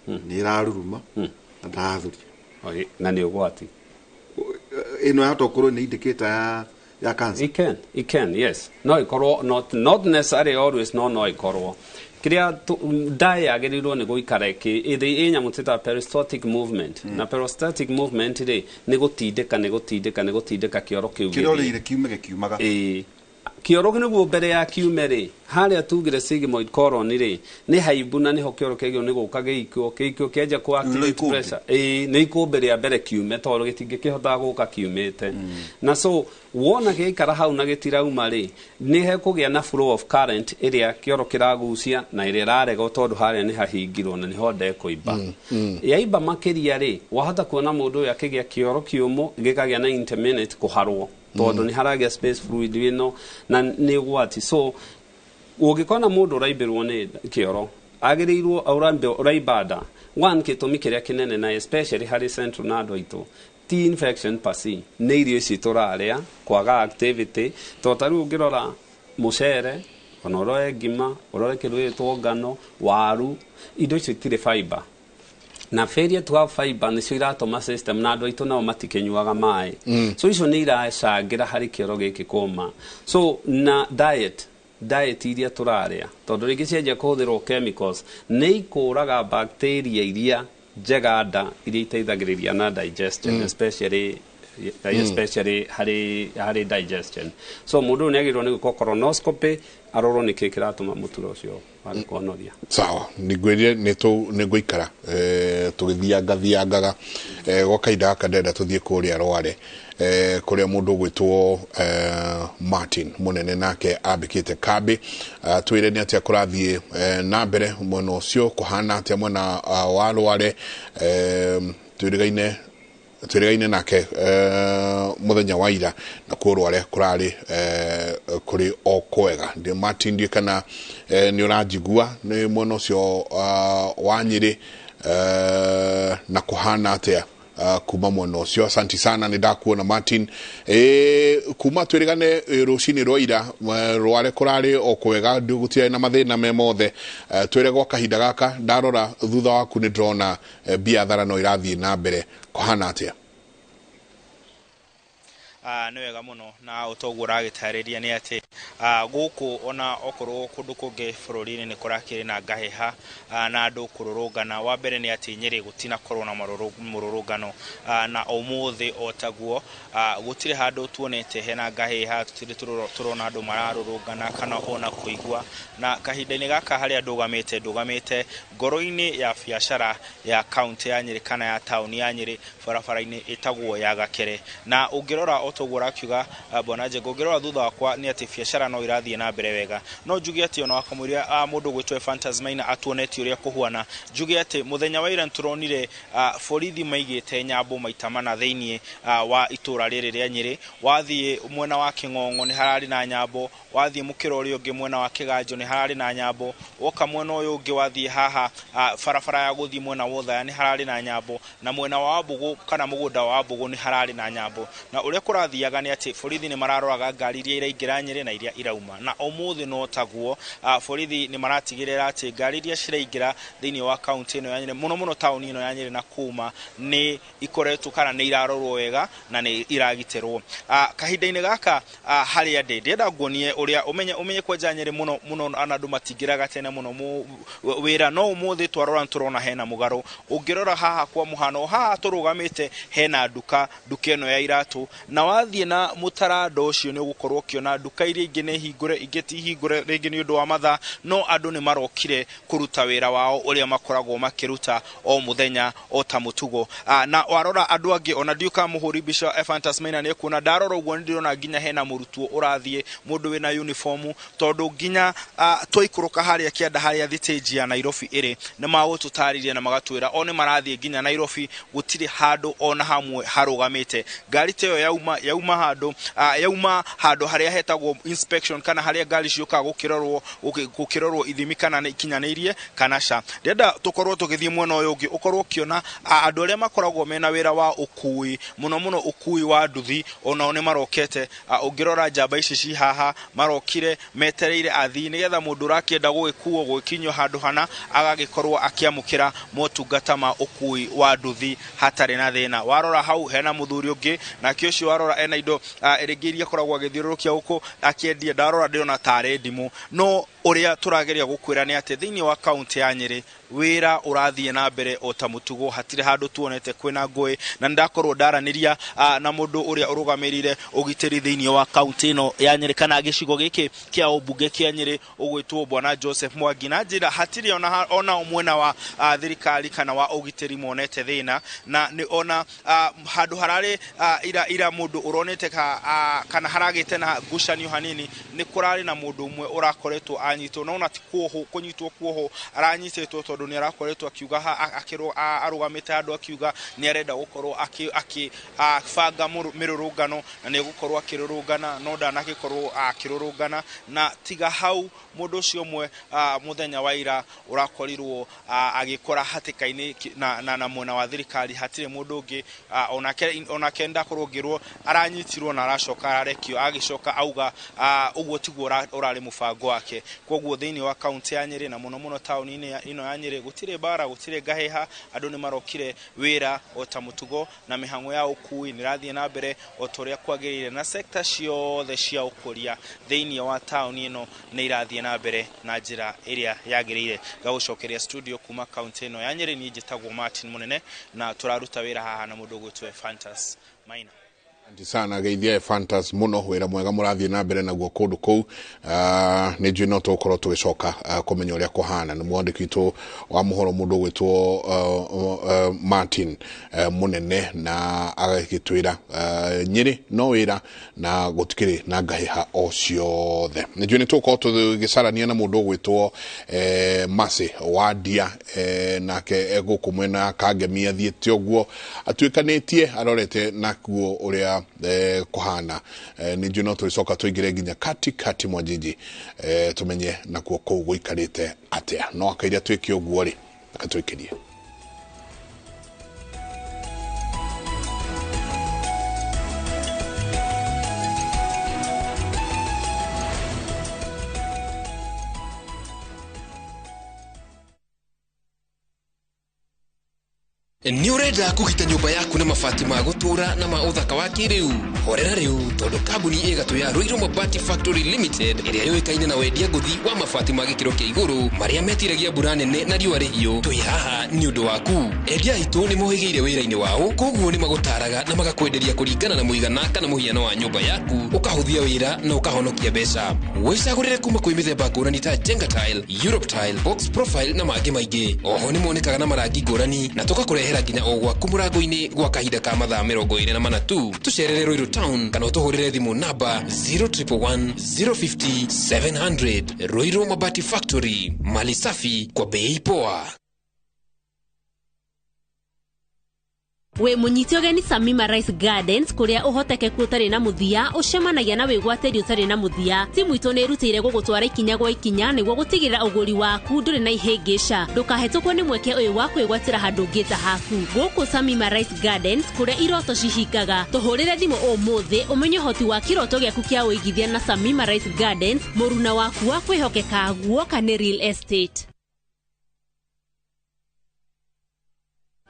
nĩ ĩraruruma na ndarathuria. Na nĩ ũgwati. Ĩno yahota gũkorwo nĩ indicator ya cancer? It can, yes. No ikorwo, not necessarily always, no ikorwo. Kĩrĩa nda yagĩrĩirwo nĩ gũikara ĩkĩ ĩthĩ ĩ nyamũ twĩtaga peristaltic movement. Na peristaltic movement rĩ, nĩ gũtindĩka, nĩ gũtindĩka, nĩ gũtindĩka kĩoro kĩu kĩrĩa gĩthiĩ. Ũrĩire kiume gĩkiumaga. Ĩĩ, kĩoro nĩguo mbere ya kiume rĩ, harĩa tugire sigmoid colon rĩ, nĩ haimbu, na nĩho kĩoro kĩagĩrĩirwo nĩ gũka gĩikio, gĩikio kĩanjia kũ activate ikũmbĩ. pressure. Ĩĩ, nĩ ikũmbĩ rĩa mbere kiume, tondũ gĩtingĩkĩhota gũka kiumĩte. Na so wona gĩaikara hau na gĩtirauma rĩ, nĩ hekũgĩa na flow of current ĩrĩa kĩoro kĩragucia na ĩrĩa ĩrarega, tondũ harĩa nĩ hahingirwo na nĩho ndekũimba. Yaimba makĩria rĩ, wahota kuona mũndũ ũyũ akĩgĩa kĩoro kĩũmũ, gĩkagĩa na intermittent kũharwo, tondũ nĩ haragĩa space fluid ĩno na nĩ ũgwati. So ũngĩkona mũndũ ũraimbĩrwo nĩ kĩoro, agĩrĩirwo ũraimba nda, one gĩtũmi kĩrĩa kĩnene, na especially harĩ central na andũ aitũ, ti infection per se, nĩ irio ici tũrarĩa, kwaga activity. Tondũ ta rĩu ũngĩrora mũcere, ona ũrore ngima, ũrore kĩndũ gĩgĩtwo ngano, waru, indo icio itirĩ fiber, na failure to have fiber nĩcio iratũma system, na andũ aitũ nao matikĩnyuaga maĩ. So icio nĩ iracangĩra harĩ kĩoro gĩkĩ kũma. So na diet iria tũrarĩa, tondũ rĩngĩ cianjia kũhũthĩrwo chemicals, nĩ ikũraga bacteria iria njega nda, iria iteithagĩrĩria na digestion, especially harĩ digestion. So mũndũ ũyũ nĩ agĩrĩirwo nĩ gwĩkwo colonoscopy, arorwo nĩkĩ kĩratũma mũturo ũcio wage kũhonoria. Sawa, ningwĩrire nĩ ngũikara tũgĩthianga thiangaga gwa kahinda gaka. Ndĩrenda tũthiĩ kũrĩa Rware, kũrĩa mũndũ ũgwĩtwo Martin Mũnene nake ambĩkĩte kambĩ. Twĩre nĩ atĩa kũrathiĩ na mbere mwena ũcio, kũhana atĩa mwena wa Rware. Twĩrĩgaine nake mũthenya wa ira, na kuo Rware kũrarĩ kũrĩ o kwega. Ndĩ Martin, ndiĩ kana nĩ ũranjigua nĩ mwena ũcio wa Nyĩrĩ, na kũhana atĩa kuma mwena ũcio? Asanti sana, nĩ ndakuona Martin. Kuma twĩrĩgane rũcinĩ rwa ira, Rware kũrarĩ o kwega, gũtirarĩ na mathĩna me mothe. Twĩre gwa kahinda gaka, ndarora thutha waku nĩ ndĩrona biathara no irathiĩ na mbere, kũhana atĩa? Nĩ wega mũno, na ũtoguo ũragĩtarĩria nĩ atĩ gũkũ ona okorwo kũndũ kũngĩ bũrũri-inĩ nĩ kũrakĩrĩ na ngahĩha na andũ kũrũrũngana. Wa mbere nĩ atĩ Nyĩrĩ gũtinakorwo na mũrũrũngano, na ũmũthĩ o taguo gũtirĩ handũ tuonete hena ngahĩha, tũtirĩ tũrona andũ mararũrũngana kana ona kũigua. Na kahinda-inĩ gaka harĩa ndũgamĩte ngoro-inĩ ya biacara ya kaunti ya Nyĩrĩ kana ya taũni ya Nyĩrĩ, barabara-inĩ ĩtagwo ya Gakere, na ũngĩrora o o toguo ũrakiuga bwana Njenga, ũngĩrora thutha wakwa nĩ atĩ biacara no irathiĩ na mbere wega. No njuge atĩ ona wakamũiria mũndũ gwĩtwo Ephantus Maina atuonetie ũrĩa kũhuana, njuge atĩ mũthenya wa ira nĩtũronire borithi maigĩte nyambo maita mana thĩinĩ wa itũra rĩrĩ rĩa Nyĩrĩ. Wathiĩ mwena wa Kĩng'ong'o nĩ hararĩ na nyambo, wathiĩ mũkĩra ũrĩa ũngĩ mwena wa Kĩganjo nĩ hararĩ na nyambo, woka mwena ũyũ ũngĩ wathiĩ haha barabara ya gũthiĩ mwena wa Othaya nĩ hararĩ na nyambo, na mwena wa Wambũgũ kana mũgũnda wa Wambũgũ nĩ hararĩ na nyambo. Na ũrĩa kũrathiaga nĩ atĩ borithi nĩ mararoraga ngari iria iraingĩra Nyĩrĩ na iria irauma, na ũmũthĩ no taguo borithi nĩ maratigĩrĩra atĩ ngari iria ciraingĩra thĩinĩ wa kaunti ĩno ya Nyĩrĩ, mũno mũno taũni ĩno ya Nyĩrĩ na kuma, nĩ ikoretwo kana nĩ irarorwo wega na nĩ iragitĩrwo. Kahinda-inĩ gaka harĩa ndĩ ndĩrenda nguonie ũrĩa ũmenye kwenja Nyĩrĩ mũno mũno ana andũ matingĩraga tene mũno wĩra, no ũmũthĩ twarora nĩtũrona hena mũgarũ. Ũngĩrora haha kwa mũhano, haha tũrũgamĩte hena nduka ĩno ya iratũ, na wathiĩ na mũtarando ũcio nĩ ũgũkorwo ũkĩona nduka iria ingĩ nĩ hingũre, ingĩ ti hingũre rĩngĩ nĩ ũndũ wa mathaa, no andũ nĩ marokire kũruta wĩra wao ũrĩa makoragwo makĩruta o mũthenya o ta mũtugo. Na warora andũ angĩ ona ndiũĩ kana mũhũri mbica Ephantus Maina nĩ ekuona, ndarora ũguo nĩ ndĩrona nginya hena mũrutwo ũrathiĩ, mũndũ wĩna uniform, tondũ nginya twaikũrũka harĩa kĩanda harĩa thitĩnji ya Nairobi ĩrĩ, nĩ magũtũtarĩria na magatwĩra o nĩ marathiĩ nginya Nairobi, gũtirĩ handũ ona hamwe harũgamĩte. Ngari ta ĩyo yauma handũ yauma handũ harĩa hetagwo inspection, kana harĩa ngari ciũkaga gũkĩrorwo ithimi kana nĩ ikinyanĩirie kana ca. Ndĩrenda tũkorwo tũgĩthiĩ mwena ũyũ ũngĩ, ũkorwo ũkĩona andũ arĩa makoragwo mena wĩra wa ũkui, mũno mũno ũkui wa nduthi, onao nĩ marokete. Ũngĩrora njamba ici ci haha, marokire metereire athii nĩgetha mũndũ ũrakĩenda gũgĩkuo gũgĩkinyio handũ hana agagĩkorwo akĩamũkĩra motungata ma ũkui wa nduthi hatarĩ na thĩna. Warora hau hena mũthuri ũngĩ, nake ũcio warora ena indo rĩngĩ iria akoragwo agĩthiũrũrũkia gũkũ akĩendia, ndarora ndĩrona tarĩ ndimũ. No ũrĩa tũrageria gũkwĩra nĩ atĩ thĩinĩ wa kaunti ya Nyĩrĩ wĩra ũrathiĩ na mbere o ta mũtugo, hatirĩ handũ tuonete kwĩna ngũĩ. Na nĩndakorwo ndaranĩria na mũndũ ũrĩa ũrũgamĩrĩire ũgitĩri thĩinĩ wa kaunti ĩno ya Nyĩrĩ kana gĩcigo gĩkĩ kĩa ũmbunge kĩa Nyĩrĩ ũgwĩtwo bwana Joseph Mwangi, na njĩra hatirĩ ona mwena wa thirikari kana wa ũgitĩri monete thĩna, na nĩ ona handũ hararĩ ira mũndũ ũronete kana haragĩte na ngucanio hanini, nĩ kũrarĩ na mũndũ ũmwe ũrakoretwo anyitwo, no ona ti kuohwo, kũnyitwo kuohwo aranyitĩtwo tondũ nĩ arakoretwo akiuga arũgamĩte handũ akiuga nĩ arenda gũkorwo akĩbanga mĩrũrũngano na nĩ egũkorwo akĩrũrũngana, no ndanagĩkorwo akĩrũrũngana. Na tiga hau mũndũ ũcio ũmwe mũthenya wa ira ũrakorirwo agĩkora hatĩka-inĩ na mwena wa thirikari, hatirĩ mũndũ ũngĩ onake ndakorwo ngĩrwo aranyitirwo na aracoka ararekio, agĩcoka auga ũguo tiguo ũrarĩ mũbango wake. Koguo thĩinĩ wa kaunti ya Nyĩrĩ na mũno mũno taũni-inĩ ĩno ya Nyĩrĩ gũtirĩ mbara, gũtirĩ ngahĩha, andũ nĩ marokire wĩra o ta mũtugo, na mĩhang'o ya ũkui nĩ ĩrathiĩ na mbere o ta ũrĩa kwagĩrĩire, na sekta ciothe cia ũkũria thĩinĩ wa taũni ĩno nĩ irathiĩ na mbere na njĩra ĩrĩa yagĩrĩire. Ngagũcokeria studio kuma kaunti ĩno ya Nyĩrĩ, niĩ njĩtagwo Martin Mũnene na tũraruta wĩra haha na mũndũ ũgwĩtwo Ephantus Maina. Asante sana geithia Ephantus muno, wĩra mwega mũrathiĩ na mbere naguo kũndũ kũu. Nĩ njũĩ no tũgũkorwo tũgĩcoka kũmenya ũrĩa kũhana. Nĩ mwandĩki witũ wa mũhoro mũndũ ũgwĩtwo Martin Mũnene, na agagĩtwĩra Nyĩrĩ no wĩra na gũtikĩrĩ na ngahĩha o ciothe. Nĩ njũĩ nĩ tũgũkorwo tũgĩcarania na mũndũ ũgwĩtwo Mercy Wandia, nake egũkũ mwena Kangemi athiĩte ũguo atuĩkanĩtie arorete nakuo ũrĩa kuhana. Nĩ njũĩ no tũgĩcoka tũingĩre nginya katikati mwa jiji, tũmenye nakuo kũu gũikarĩte atĩa. No akairia twĩke ũguo rĩ, akatwĩkĩrie. Nĩ ũrenda kũgita nyũmba yaku na mabati ma gũtũũra na ma ũthaka wa kĩrĩu? Horera rĩu tondũ kambuni ĩgatũ ya Ruiru Mabati Factory Limited ĩrĩa yũĩkaine na wendia ngũthi wa mabati ma gĩkĩro kĩa igũrũ marĩa metiragia mbura nene na riũa rĩhiũ, twĩ haha nĩ ũndũ waku. Endia aitũ nĩ mohĩgĩire wĩra-inĩ wao, koguo nĩ magũtaraga na magakwenderia kũringana na mũigana kana mũhiano wa nyũmba yaku, ũkahũthia wĩra na ũkahonokia mbeca. Wĩcagũrĩre kuma kwĩ mĩthemba ngũrani ta Jenga Tile, Europe Tile, Box Profile na mangĩ maingĩ. Oho nĩ monekaga na marangi ngũrani na tũgakũrehe Tũgũkũrehera nginya o gwaku mũrango-inĩ gwa kahinda ka mathaa 24 tu. Tũcerere Ruiru Town kana ũtũhũrĩre thimũ namba 0111 050 700. Ruiru Mabati Factory, mali safi kwa bei poa. Wĩ mũnyite ũgeni Samima Rice Gardens kũrĩa ũhotekeku ũtarĩ na mũthia ũcemanagia na wĩgwatĩri ũtarĩ na mũthia. Timu itũ nĩ ĩrutĩire gũgũtwara ikinya gwa ikinya nĩguo gũtigĩrĩra ũgũri waku ndũrĩ na ihĩngĩca. Ndũkahetũkwo nĩ mweke ũyũ wa kwĩgwatĩra handũ ũngĩ ta haku. Gũkũ Samima Rice Gardens kũrĩa iroto cihingaga. Tũhũrĩre thimũ ũmũthĩ ũmenye ũhoti wa kĩroto gĩaku kĩa ũigithia na Samima Rice Gardens, mũruna waku wa kwĩhokeka guoka nĩ real estate.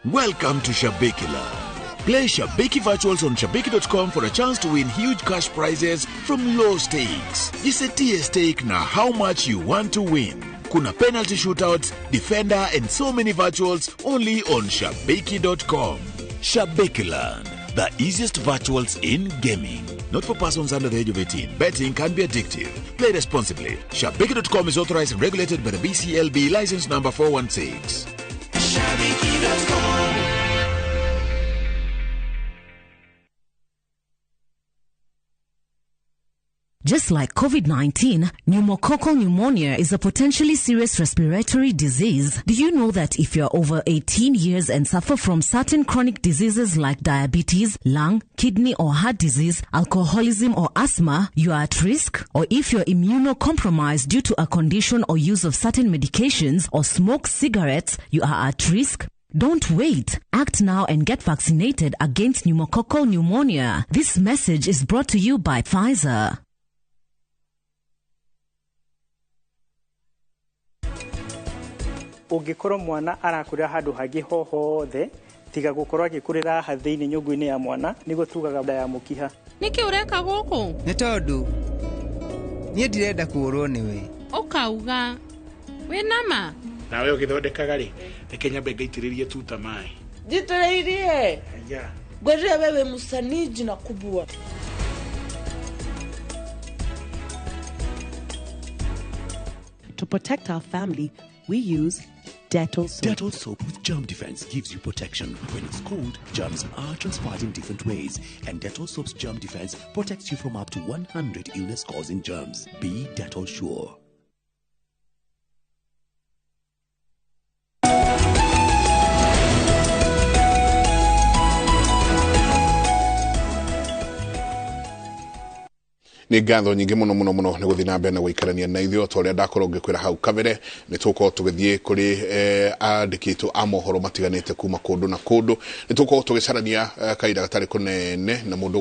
Welcome to Shabiki Land. Play Shabiki Virtuals on Shabiki.com for a chance to win huge cash prizes from low stakes. Jisetie stake na how much you want to win. Kuna penalty shootouts, defender and so many virtuals only on Shabiki.com. Shabiki Land, the easiest virtuals in gaming. Not for persons under the age of 18. Betting can be addictive. Play responsibly. Shabiki.com is authorized and regulated by the BCLB license number 416. Shabiki.com. Just like COVID-19, pneumococcal pneumonia is a potentially serious respiratory disease. Do you know that if you're over 18 years and suffer from certain chronic diseases like diabetes, lung, kidney or heart disease, alcoholism or asthma, you are at risk? Or if you're immunocompromised due to a condition or use of certain medications or smoke cigarettes, you are at risk? Don't wait. Act now and get vaccinated against pneumococcal pneumonia. This message is brought to you by Pfizer. Ũngĩkorwo mwana arakũrĩra handũ hangĩ ho hothe tiga gũkorwo agĩkũrĩra haha thĩinĩ nyũngũ-inĩ ya mwana nĩguo tugaga nda ya mũkiha. Nĩkĩ ũreka gũkũ? Nĩ tondũ niĩ ndirenda kũũrwo nĩwe. Ũkauga wĩna ma? Nawe ũgĩthondekaga rĩ, reke nyambe ngaitĩrĩrie tuta maĩ. Jitĩrĩirie? Ngwĩrire we wĩ mũsanii jina kubwa. To protect our family, we use Dettol soap. Dettol soap with germ defense gives you protection. When it's cold, germs are transferred in different ways, and Dettol soap's germ defense protects you from up to 100 illness-causing germs. Be Dettol sure. Nĩ ngatho nyingĩ mũno mũno mũno nĩ gũthiĩ na mbere na gũikarania na ithuĩ ta ũrĩa ndakorwo ngĩkwĩra hau kabere. Nĩ tũgũkorwo tũgĩthiĩ kũrĩ andĩki aitũ a mohoro matiganĩte kuma kũndũ na kũndũ. Nĩ tũgũkorwo tũgĩcarania kahinda gatarĩ kũnene na mũndũ